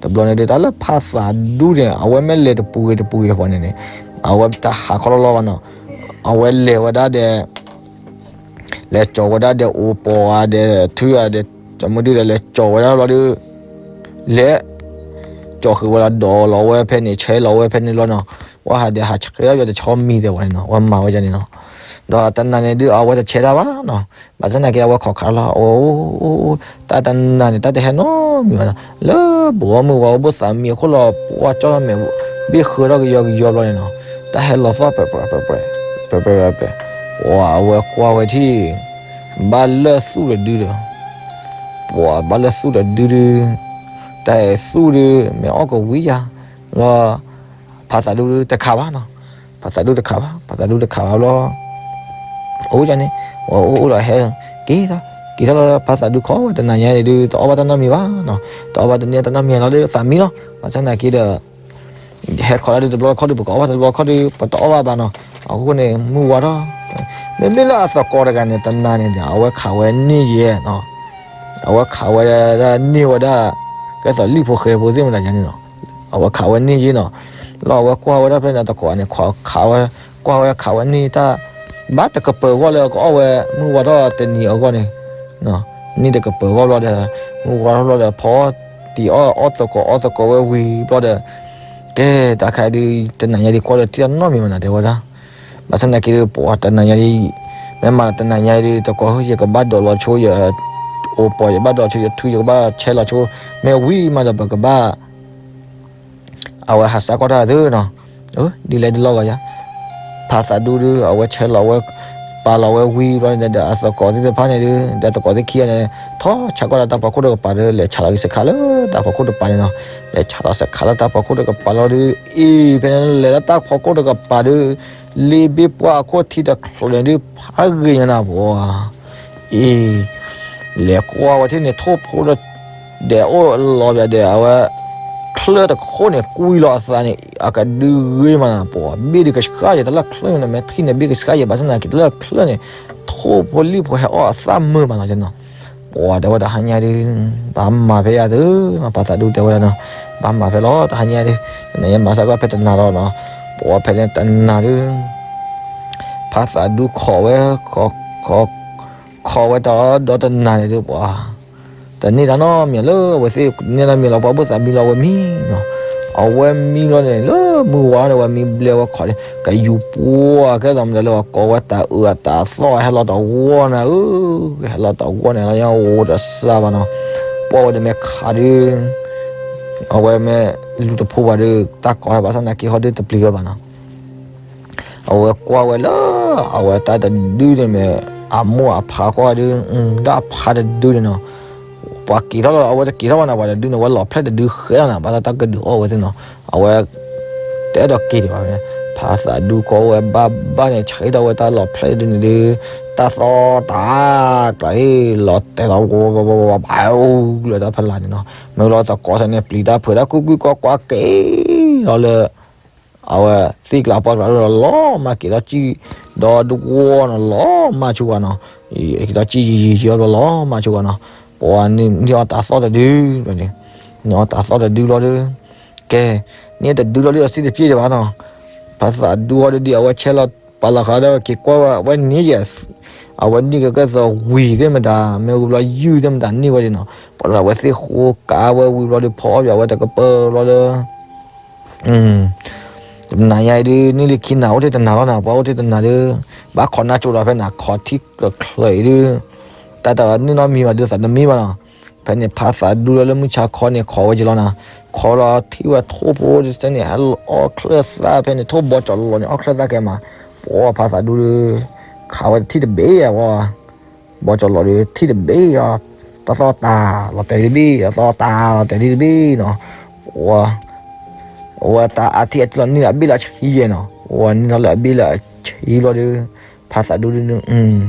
တဘျီန့ၣ်ဒုး တၢ်လၢဖါသးဒူန့ၣ် အဝဲမ့ၢ်လဲၤတပူၤဂ့ၤတပူၤဂ့ၤဖဲန့ၣ်န့ၣ် အဝဲတဟးခီလီၤလီၤဘၣ်နီၤ အဝဲလဲၤဝဲဒၣ်ဒီး လဲၤကၠီၤဝဲဒၣ်ဒီးအိၣ်ပီၤဧါဒီး ထုဧါဒီး တမုၢ်ဒုဒီး လဲၤကၠီၤဝဲဒၣ်ဘျီဒုး လဲၤ ကၠီၤဃုာ်ဝဲလီၤ ဒိးလီၤဝဲဖဲန့ၣ် ဆဲးလီၤဝဲဖဲန့ၣ်ဘျီနီၤ ဝဲဟးဒီးဟးဆှဲးယီၤတဆီမံၤတဲဝဲန့ၣ်နီၤ ဝဲမၤဝဲဒ်န့ၣ်နီၤ ဒီးတနၤန့ၣ်ဒုး အဝဲတဆဲးတၢ်ဘၣ်နီၤ ဘၣ်ဆၣ်သနာ်က့ အဝဲခိးခးလီၤ အိၣ် တၢ်တနၤန့ၣ် တၢ်တဟဲနီတမံၤဘၣ်နီၤ လၢဘိးအီၣ်မုၢ်ဝါအိၣ်ဘိသးမံအခိၣ်လီၤ ပှၢ်ကၠီၣ်ထီၣ်မဲာ် ဘ့ၣ်ဃၢထီၣ်ကယီကယီဘျီန့ၣ်နီၤ တၢ်ဟဲလီၤသီၣ်ပဲာ်ပဲာ်ပဲာ်ပဲာ်ပဲာ်ပဲာ် ပှၤအဝဲကွၢ်ဝဲထံၣ် ဘၣ်လၢၢ်သူၣ်တဒုဒီး ပှၤဘၣ်လၢၢ်သူၣ်တဒုဒု တၢ်အဲၣ်သူၣ်ဒု မ့ၢ်အီၣ်ကဝံၤယၤ လီၤ ဖါသးဒူတခးဘၣ်နီၤ ဖါသးဒူတခးဘၣ် ဖါသးဒူတခးဘၣ်ဘျီ အိၣ်ယၤန့ၣ် အိၣ်အိၣ်ဒီးဟဲ က့ၤထီၣ် က့ၤထီၣ်လီၤ ဖါသးဒူခိးဝဲတနၤညါအံၤဒုး တအီၣ်ဘၣ်တၢ်နီတမံၤဘၣ်နီၤ တအီၣ်ဘၣ်တန့ၢ်တၢ်နီတမံၤလီၤဒီး သးမံလီၤ ဘၣ်ဆၣ်သနာ်က့ဒီး ဟဲခိးလၢဒုးတဘျီခီၣ်ဒုး ပကအီၣ်ဘၣ်တဘျီခီၣ်ဒုး ပတအီၣ်ဘၣ်ဘၣ်နီၤ အဃိန့ၣ် မုၢ်ဝါထီၣ် မ့မ့ၢ်လၢအသကိးတဂၤန့ၣ် တနၤန့ၣ်ဒီး အဝဲခးဝဲန့ၢ်ယဲနီၤ အဝဲခးဝဲဒၣ်န့ၢ်ဝဲဒၣ် ကဲသိးလံၣ်ဖိဃဲဖိသ့ၣ်မတၤယါန့ၣ်နီၤ အဝဲခးဝဲန့ၢ်ယဲနီၤ လီၤအဝဲကွၢ်ဝဲဒၣ်ဖဲန့ၣ် အသကိးန့ၣ် ခးဝဲ ကွၢ်ဝဲခးဝဲန့ၢ်တၢ် ဘၣ်တကပၢၤဂီၢ်လၢကအီၣ်ဝဲ မုၢ်ဝါထီၣ်တနံၤအဂီၢ်န့ၣ် န့ၢ်တကပၢၤဂီၢ်ဘျီဒီး မုၢ်ဝါထီၣ်ဘျီဒီး ဖီတံၢ်အီၣ်အီၣ်သကိးအီၣ်သကိးဝဲဝံၤဘျီဒီး ကဲ တၢ်ခါဒုး တနၤညါဒုး ကွၢ်လၢထံၣ်တၢ်နီတမံၤဘၣ်နီၤ တဲဝဲဒၣ် ဘၣ်ဆၣ်သနာ်က့ဒုး ပှၤတနၤညါဒုး မ့ၢ်မၤတနၤညါဒုး သကိး ယကဘၣ်ဒိးလီၤဆိ ယ အိၣ်ပီၤ ယဘၣ်ဒိးဆိ ယထု ယကဘၣ်ဆဲးလီၤဆိ မ့ၢ်ဝံၤမးဒီး ပကဘၣ် အဝဲဟးစးကွၢ်တၢ်သုနီၤ ဒ်လဲၣ်ဒ်လီၢ်ဂီၤယါ ဖါသးဒူဒုး အဝဲဆဲးလီၤဝဲ ပာ်လီၤဝဲဝံၤဘျီန့ၣ်ဒီး အသကိးသ့ၣ်တဖၣ်န့ၣ်ဒုး ဒီးသကိးသ့ၣ်ခံဂၤန့ၣ် ထီၣ်ဆးကွၢ်လၢတၢ်ဖီခိၣ်တကပၤဒီး လဲၤဆးလီၤက့ၤစခါလၢတၢ်ဖီခိၣ်တကပၤန့ၣ်နီၤ လဲၤဆးလီၤစခါလၢတၢ်ဖီခိၣ်တကပၤလီၤဒုး အ့ၣ် ဖဲန့ၣ်လဲၤလၢတၢ်ဖီခိၣ်တကပၤဒုး လ့ဘ့ၣ်ပှၢ်အခိၣ်ထံတချုးန့ၣ်ဒုး ဖးဂ့ၤညါနၤပှၤ အ့ၣ် လဲၤကွၢ်ဝဲထံၣ်န့ၣ် ထိၣ်ဖိဒီး ဒဲးအိၣ်လီၤဘၣ်ဒီး အဝဲ ချၢၣ်တခိၣ်န့ၣ် ကွံလီၤအသးန့ၣ် အကဒုဂ့ၤမးနၤပှၤ ဘ့ၣ်ဒုးကဆှၣ်ယဲၤ တၢ်လၢချၢၣ်န့ၣ် မ့ၢ်ထံၣ်န့ၣ် ဘ့ၣ်ကဆှၣ်ယဲၤ ဘၣ်ဆၣ်သနာ်က့ တၢ်လၢချၢၣ်န့ၣ် ထိၣ်ဖိလံၣ်ဖိဟဲအီၣ်အသၣ်မုာ်မးနီၤနီၤ ပှၤတဲဝဲတဟါညါဒုး ဘၣ်မၤဖဲယၤသုနီၤ ဖါသးဒူတဲဝဲဒၣ်နီၤ ဘၣ်မၤဖဲလီၤတဟါညါဒုး နမၤစးကွၢ်ဖဲတနၤလီၤနီၤ ပှၤဖဲန့ၣ်တနၤဒုး ဖါသးဒူခိးဝဲ ခိး ခိးဝဲတၢ်ဒီတနၤန့ၣ်ဒုးပှၤ တန့ၢ်တၢ်နီတမံၤလၢအဝဲသ့ၣ် န့ၢ်နီတမံၤလီၤ ပှၤဘိၣ်သးမံလီၤ အဝဲမံနီၤ အဝဲမံဘျီန့ၣ် လၢမုၢ်ဝါန့ၣ် အဝဲမံဘျဲဝဲခိးန့ၣ် ကယူၤပှၢ်ကဲသိးမနုၤလၢပှၤကိးဝဲတၢ်အၢအတၢ်သီၣ် ဟဲလီၤတဂီၢ်နၤဧၢ ဟဲလီၤတဂီၢ်န့ၣ်လီၤ ညါအိၣ်တစှၤဘၣ်နီၤ ပှၤဝဲဒၣ်မ့ၢ်ခးဒုး အဝဲမ့ၢ် လူၤတဖိဘၣ်ဒီး တၢ်ကိးဝဲဘၣ်ဆၣ်သနာ်က့ဟီဒုတပျံၤဝဲဘၣ်နီၤ. အဝဲကွၢ်ဝဲလၢ အဝဲတၢ်တဒုန့ၣ်မ့ၢ် အမိၢ်အဖါကွၢ်ဒု ဒၣ်ဖါတဒုန့ၣ်နီၤ. ပှၤက့ၤထီၣ်လီၤ အဝဲတက့ၤထီၣ်ဘၣ်နီၤ ပှၤတဒုန့ၣ် ဝဲလီၤဖျဲၣ်တဒုဃဲလီၤနီၤ ဘၣ်ဆၣ်တၢ်ကဒုးအီၣ်ဝဲသ့ၣ်နီၤ. အဝဲ တအဲၣ်ဒိးက့ၤဒံးဘၣ်ဝဲန့ၣ် ဖါသးဒူကွၢ်ဝဲဘၣ်ဘၣ်န့ၣ် ဆှံထီၣ်ဝဲတၢ်လီၤဖျဲၣ်တဒုန့ၣ်ဒု တၢ်သီၣ်တၢ်ကျး လီၤတဲာ်လီၤဝီဝီဝီဝီဘၣ် လၢတၢ်ဖီလာ်န့ၣ်နီၤ. မ့ၢ်လီၤသကိးဆၢန့ၣ် ပျံၤတၢ်ဖုးတၢ်ကူၣ်ကူၣ်ကွၢ်ကွၢ်က့ၤလီၤလၢ အဝဲသ့ၣ်ကျါပှၢ်ကျါလီၤ လီၤမၢ်က့ၤဒီးကံၣ်ဒီးဒွီနီၤ လီၤမၢ်ဆိကွၢ်နီၤ. က့ၤဒီးကံၣ်ယံာ်ယံာ်ယံာ်အီၤလီၤမၢ်ဆိကွၢ်နီၤ. ပှၤန့ၢ်အီၣ်တၢ်သီၣ်တဒု န့ၢ်အီၣ်တၢ်သီၣ်တဒုလီၤဒီး ကဲ န့ၢ်တဒုလီၤဒီးအစံၣ်တပျ့ၢ်ဒံးဘၣ်နီၤ. ဖါသးဒူအီၤဒုဒံး အဝဲဆဲးလီၤပာ်လီၤဃာ်ဒီးက့ၤကွၢ်ဝဲ အဝဲန့ၢ်ယဲၢ် အဝဲန့ၢ်ကကဲသိးဝံၤသ့ၣ်မတၤ မ့ၢ်ဝံၤဘျီယုၢ်သ့ၣ်မတၤန့ၢ်ဝဲဒၣ်နီၤ. ပှၤဒီးအဝဲသ့ၣ်ဃိကါဝဲဝံၤဘျီဒီး ဖီအီၣ်ပၠးဝဲတကပၢၢ်ဘျီဒီး တနၤညါအံၤဒု န့ၢ်လံခံနၤ အိၣ်ထဲတနၤလီၤနၤ ပှၤအိၣ်ထဲတနၤဒီး ဘၣ်ခိးနါကၠိဒီးဖဲန့ၣ် ခိးထံကချၢးအံၤဒု တၢ်တန့ၢ်နီတမံၤဘၣ်ဒု သးတမံဘၣ်နီၤ. ဖဲန့ၣ် ဖါသးဒူလၢလၢမုၢ်ဆါခီန့ၣ် ခိးဝဲက့ၤလီၤနၤ. ခိးလီၤထံၣ်ဝဲထိၣ်ဖိတစဲန့ၣ် အီၣ်ချၢၣ်သၣ်ဖဲန့ၣ် ထိၣ်ဘီကၠီၤလီၤန့ၣ် အီၣ်ချၢၣ်သၣ်ကဲမး. ပှၤဖါသးဒူဒု ခးဝဲတထံၣ်တဘ့ၣ်ဧါ ပှၤ ဘီကၠီၤလီၤဒီး ထံၣ်တဘ့ၣ်လီၤ. တၢ်သီၣ်တၢ်လီၤတဲာ်တဘ့ၣ် တၢ်သီၣ်တၢ်လီၤတဲာ်တဘ့ၣ်နီၤ. ဝဲ ဝဲတၢ်အါထံၣ်အါထံၣ်လီၤ န့ၢ်လၢအဘ့ၣ်လၢအဆံယဲၢ်နီၤ. ဝဲန့ၢ်ထီၣ်လၢအဘ့ၣ်လၢအဆံဘျီဒီး ဖါသးဒူဒု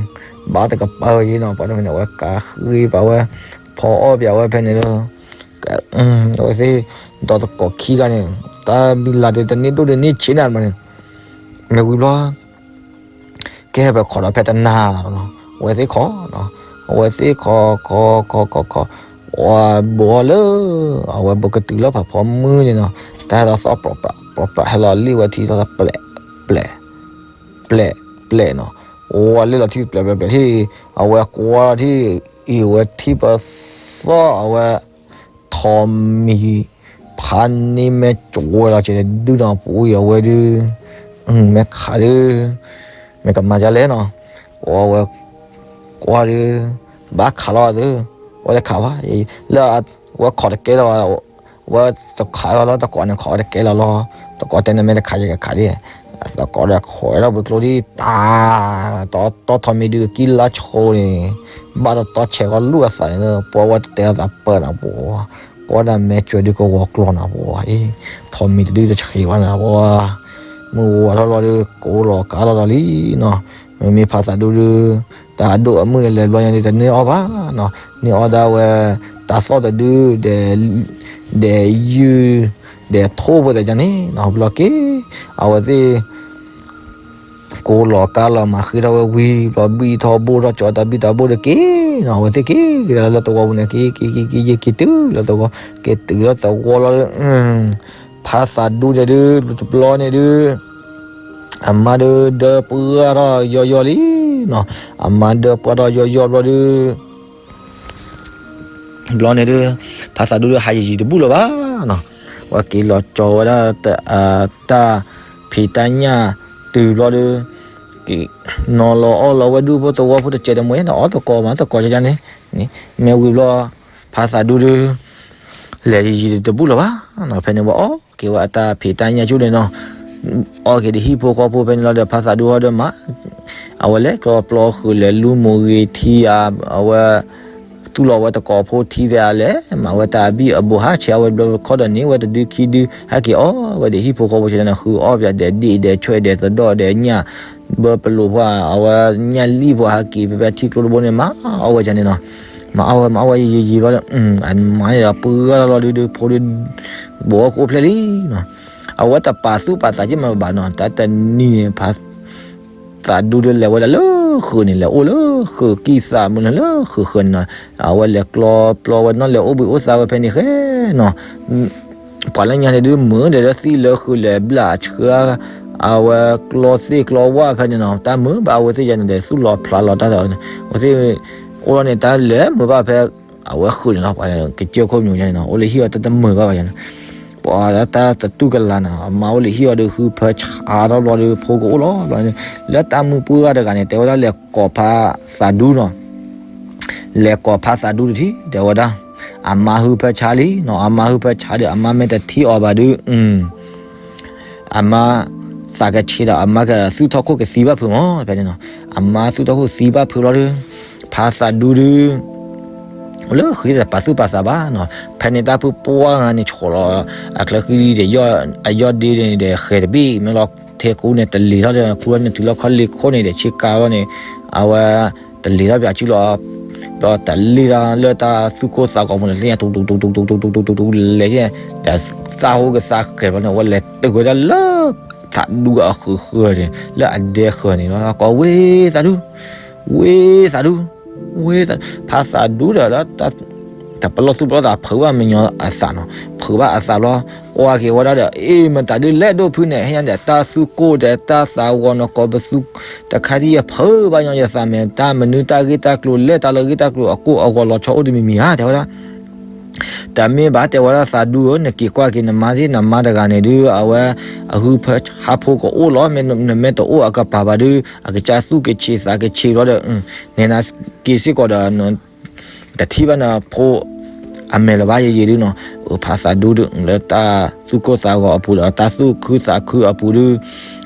ဘၣ်တကပၤယဲနီၤ ပှၤတဖဲန့ၣ် အဝဲကးဃ့ပာ်ဝဲ ဖီအီၣ်ပၠးဝဲဖဲန့ၣ်လီၤ. အဝဲသ့ၣ် ဒီးသကိးခံဂၤန့ၣ် တၢ်ဘံလၤဒုးတန့ၢ်ဒိၣ်ဒုးန့ၢ်ဆံးနၤမးန့ၣ် မ့ၢ်ဝံၤဘျီ ကဲပခိးဒီးဖဲတနၤလီၤနီၤ. အဝဲသ့ၣ်ခိးနီၤ. အဝဲသ့ၣ်ခိး ခိး ခိး ခိး ခိး အဝဲဘိးအီၤလၢ အဝဲဘိးကတုၤလၢဖးဖီမုၢ်န့ၣ်နီၤ. တၢ်ဟဲလီၤသီၣ်ပြးပြး ဟဲလီၤလံၣ်ဝဲထံလီၤသီၣ်ပျဲး ပျဲး ပျဲး ပျဲးနီၤ. အဝဲလံၣ်လီၤထံပျဲးပျဲးပျဲးထံၣ် အဝဲကွၢ်ထံၣ်အံၤ အဝဲထံၣ်ပသီၣ်အဝဲ ထိးမံၤ ဖးန့ၢ်မဲာ်ကဝဲၤလီၤကဲဒုနီၤ ပူၤအံၤအဝဲဒု မဲာ်ခးဒု မ့ၢ်ကမၤဒ်လဲၣ်နီၤ. အဝဲကွၢ်ဒု ဘၣ်ခးလီၤသု အဝဲတခးဘၣ် လၢအဝဲခိးတကဲလၢၤဘၣ် အဝဲတခးလီၤလၢသကိးန့ၣ် ခိးဝဲတကဲလၢၤလီၤ. သကိးတဲန့ၣ်မ့ၢ်တခးယကခးဒ် သကိးဒီးခိးဝဲဒီးဘုးကျိဒ်တၢ် တီတီထီးမံၤဒုးကံၣ်လါဆိန့ၣ် ဘၣ်တတီဆဲးကီးလူၢ်အသးန့ၣ်လၢ ပှၤဝဲတတဲအသးပၢၢ်နီၤပှၤ ကွၢ်ဒၣ်မဲာ်ကၠွဲဒုကဝီၤကျီၤနီၤပှၤအံၤ ထီးမံၤတဒုတဆံးဘၣ်နီၤပှၤ မုၢ်ဝါထီၣ်လီၤဒု ကိးလီၤကါလီၤဒီးလံနီၤ မ့မ့ၢ်ဖါသးဒူဒု တၢ်အဒိၣ်အမုၢ်န့ၣ်လဲၤဘျီညါဒု တန့ၢ်အီၣ်ဘၣ်နီၤ န့ၢ်အီၣ်ဒၣ်ဝဲ တၢ်သီၣ်တဒု ဒဲးယုၢ် ဒဲးထိၣ်ဖိသ့ၣ်ညါန့ၣ်နီၤ ဘျီက့ၤ အဝဲသ့ၣ် ကိးလီၤကါလီၤမၤဃ့ထီၣ်ဝဲဝံၤ ဘျီဘံၣ်ထီၣ်ဘိၣ်ထီၣ်ကၠီတၢ်ဘံၣ်တၢ်ဘိၣ်ဒုက့ၤနီၤ အဝဲသ့ၣ်က့ၤကဒါလၢသဝီပူၤန့ၣ် က့ၤက့ၤက့ၤက့ၤက့ၤတုၤလၢသဝီ က့ၤတုၤလၢသဝီလီၤ ဖါသးဒူဒဲးဒု လူၤတဘျီန့ၣ်ဒု အမါဒု ဒၢပှၢ်ထီၣ်ယီၢ်ယီၢ်လံနီၤ အမါဒၢပှၢ်ထီၣ်ယီၢ်ယီၢ်ဘျီဒု ဘျီန့ၣ်ဒု ဖါသးဒူဒု ဟးယံာ်ယံာ်တဘူၣ်လၢၤဘၣ်နီၤ ဝဲက့ၤလီၤကၠီၤဝဲဒၣ် တၢ်ဖံးတၢ်ညၣ်တုၤဘျီဒု က့ၤ နီၤလီၤအီၣ်လီၤဝဲဒူၣ်ဖိသဝီဖိတစဲးတမှဲၤန့ၣ် အီၣ်သကိးမၤသကိးယန့ၣ် မ့ၢ်ဝံၤဘျီ ဖါသးဒူဒု လဲၤယံာ်ယံာ်တဘူၣ်လၢၤဘၣ်နီၤ ဖဲန့ၣ်ဝဲအီၣ်က့ၤဝဲအတၢ်ဖံးတၢ်ညၣ်ဆူၣ်န့ၣ်နီၤ အီၣ်က့ၤဒီးဟံၣ်ဖိဃီဖိဖဲန့ၣ်လီၤဒီး ဖါသးဒူဟီဒီးမး အဝဲလဲၤကျီပျီဃုာ်လဲၤလူမိၢ်ဂ့ၤထံဧါ အဝဲ သူၣ်လီၤဝဲတကိးဖိထံသ့ၣ်ဧါလဲၣ် မၤဝဲတၢ်အဘံၣ်အဘိဟးဆဲးအဝဲဘျီခီဒီးန့ၣ် ဝဲတဒုခံဒု ဟဲက့ၤအီၣ်ဝဲဒီးဟံၣ်ဖိဃီဖိဆဲးန့ၣ် ဃုအီၣ်ပၠးဒဲးဒ့ၣ်ဒဲးဆွဲဒဲးသဒီၣ်ဒဲးညၣ် ဘၢပလိာ်ဖီ အဝဲညၣ်လံၣ်ဖီဟးက့ၤဖဲဖဲထံကျိတဘိန့ၣ် မၤအီၣ်ဝဲဒၣ်န့ၣ်နီၤ မၤအီၣ်ဝဲမၤအီၣ်ဝဲယံာ်ယံာ်ယံာ်ဘျီဒီး အမါန့ၣ်ဒီးပှၢ်ထီၣ်လီၤဒုဒုဖိဒု ဘိးအီၣ်ကအိၣ်ဖျဲၣ်လံနီၤ အဝဲတပာ်သူၣ်ပာ်သးက့မၤဘၣ်နီၤ တၢ်တနံၤန့ၣ် ဖါ သးဒူဒုလဲၤဝဲဒၣ်လၢဃုာ်န့ၣ် လဲၤအိၣ်လၢဃုာ်ကံၢ်သးမုၢ်လၢဃုာ်ဃၢၤန့ၣ်နီၤ အဝဲလဲၤကျီပျီဝဲနီၤ လဲၤအိၣ်ဘှံးအိၣ်သါဝဲဖဲန့ၣ်ဃဲနီၤ ပှၤလၢညါန့ၣ်ဒုးမုာ်ဒီးလၢသံလၢဃုာ်လဲၤဘျၣ်ဆှၢ အဝဲကျီသ့ၣ်ကျီဝၣ်ဖဲန့ၣ်နီၤ တၢ်မုာ်ဘၣ်အဝဲသ့ၣ်ယၤန့ၣ်ဒီး သူၣ်လီၤဖျးလီၤတၢ်ဒီး အဝဲသ့ၣ် အိၣ်လီၤန့ၣ် တၢ်လဲၤမုာ်ဘၣ်ဖဲ အဝဲဃုာ်န့ၣ်လီၤ ပှၤကစၢၢ်ခိၣ်ညိယါန့ၣ်နီၤ အိၣ်လၢဟံၣ်အီၤတၢ်တမုာ်ဘၣ်ဘၣ်ယါန့ၣ် ပှၤတၢ်တတူၢ်ကလာ်နီၤ အမါအိၣ်လၢဟံၣ်အီၤဒီး ဃုဖၢဆါထီၣ်ဘျီဒီး ဖိကအိၣ်လီၤဘျီန့ၣ် လၢတၢ်မုၢ်ပှၢ်ဂၤတဂၤန့ၣ် တဲဝဲဒၣ်လဲၤကိးဖါသးဒူနီၤ လဲၤကိးဖါသးဒူတထံၣ် တဲဝဲဒၣ် အမါဟုဖၢဆါလံနီၤ, အမါဟုဖၢဆါဒီး အမါမ့ၢ်တထံၣ်အီၤဘၣ်ဒီး အမါသးကဆံးဒီး အမါကသူၣ်ထီၣ်ခိၣ်ကသံဘၣ်ဖုးမး ဖဲန့ၣ်နီၤ, အမါသူၣ်ထီၣ်ခိၣ်သံဘၣ်ဖုးလီၤဒီး ဖါသးဒူဒု လၢဃံဒီးပာ်သူၣ်ပာ်သးဘၣ်နီၤ, ဖဲန့ၣ်တၢ်ဖုပှၢ်ဂၤန့ၣ် ဆှီလီၤ အချၢဃံဒီး အယီၢ်ဒ့န့ၣ်ဒီး ဃဲၤတဘ့ၣ် မ့ၢ်လီၤထဲကူန့ၣ် တလ့ၤထီၣ်ဒီး ကူထီၣ်န့ၣ် တုၤလီၤခီလ့ၢ်ခိၣ်န့ၣ်ဒီး ဆ့ကၤလီၤန့ၣ် အဝဲ တလ့ၤထီၣ်ပၠးစုလီၤ ဒီးတလ့ၤထီၣ်လၢတၢ်သူၣ်ကိၢ်သးဂီၤပူၤန့ၣ် သ့ၣ်ညါ တူတူတူတူတူတူတူတူတူတူတူလဲၤ ဒီးသးဟူကသးဃဲၤဘျီန့ၣ် အဝဲလဲၤတုၤဝဲဒၣ်လၢ သးဒူအဃုာ်ဃုာ်န့ၣ် လၢအဒဲဃၢၤန့ၣ်လီၤ ကိးဝ့သးဒူ ဝ့သးဒူ ဝ့သးဒူ ဖါသးဒူဒီး တပလီၢ်သူၣ်ပလီၢ်သး ဖုးဘၣ်မညီအသးနီၤ, ဖုးဘၣ်အသးလီၤ ကွၢ်က့ၤဝဲဒၣ်ဒီး အ့ၣ် မတၤဒုလဲၣ်ဒိၣ်ဖုန့ၣ် ဟ့ၣ်ညါဒီး တၢ်သူၣ်ကိၢ်ဒီးတၢ်သးဂီၤနီၤ ကိးပသူ တခါဒ်ယဖုးဘၣ်ညီယသးမဲာ် တၢ်မနုၤတၢ်ဂ့ၢ်တၢ်ကျိၤလဲၣ် တၢ်လၢဂ့ၢ်တၢ်ကျိၤအကိၢ်အဂီၤလီၤဆီအိၣ်တမံၤမံၤဧါ တဲဝဲဒၣ် တမ့ၢ်ဘၣ် တဲဝဲဒၣ်သးဒူဧၢ နက့ၤကွၢ်က့ၤနမါသ့ၣ် နမါတဂၤန့ၣ်ဒုး အဝဲ အဟုဖၢဟးဖိကအိၣ်လီၤ နမ့ၢ်တအိၣ်အကပၤဘၣ်ဒုး အကစၢ်သူၣ်ကဆံးသးကဆံးဘျီဒီး နဲနၤက့ၤစ့ၢ်ကီးဒီး တထံၣ်ဘၣ်နဖိ အမဲာ်လၢၤဘၣ်ယံာ်ယံာ်ဒုးနီၤ, ဖါသးဒူဒုး လၢတၢ်သူၣ်ကိၢ်သးဂီၤအပူၤဒီး တၢ်သူၣ်ခုသးခုအပူၤဒုး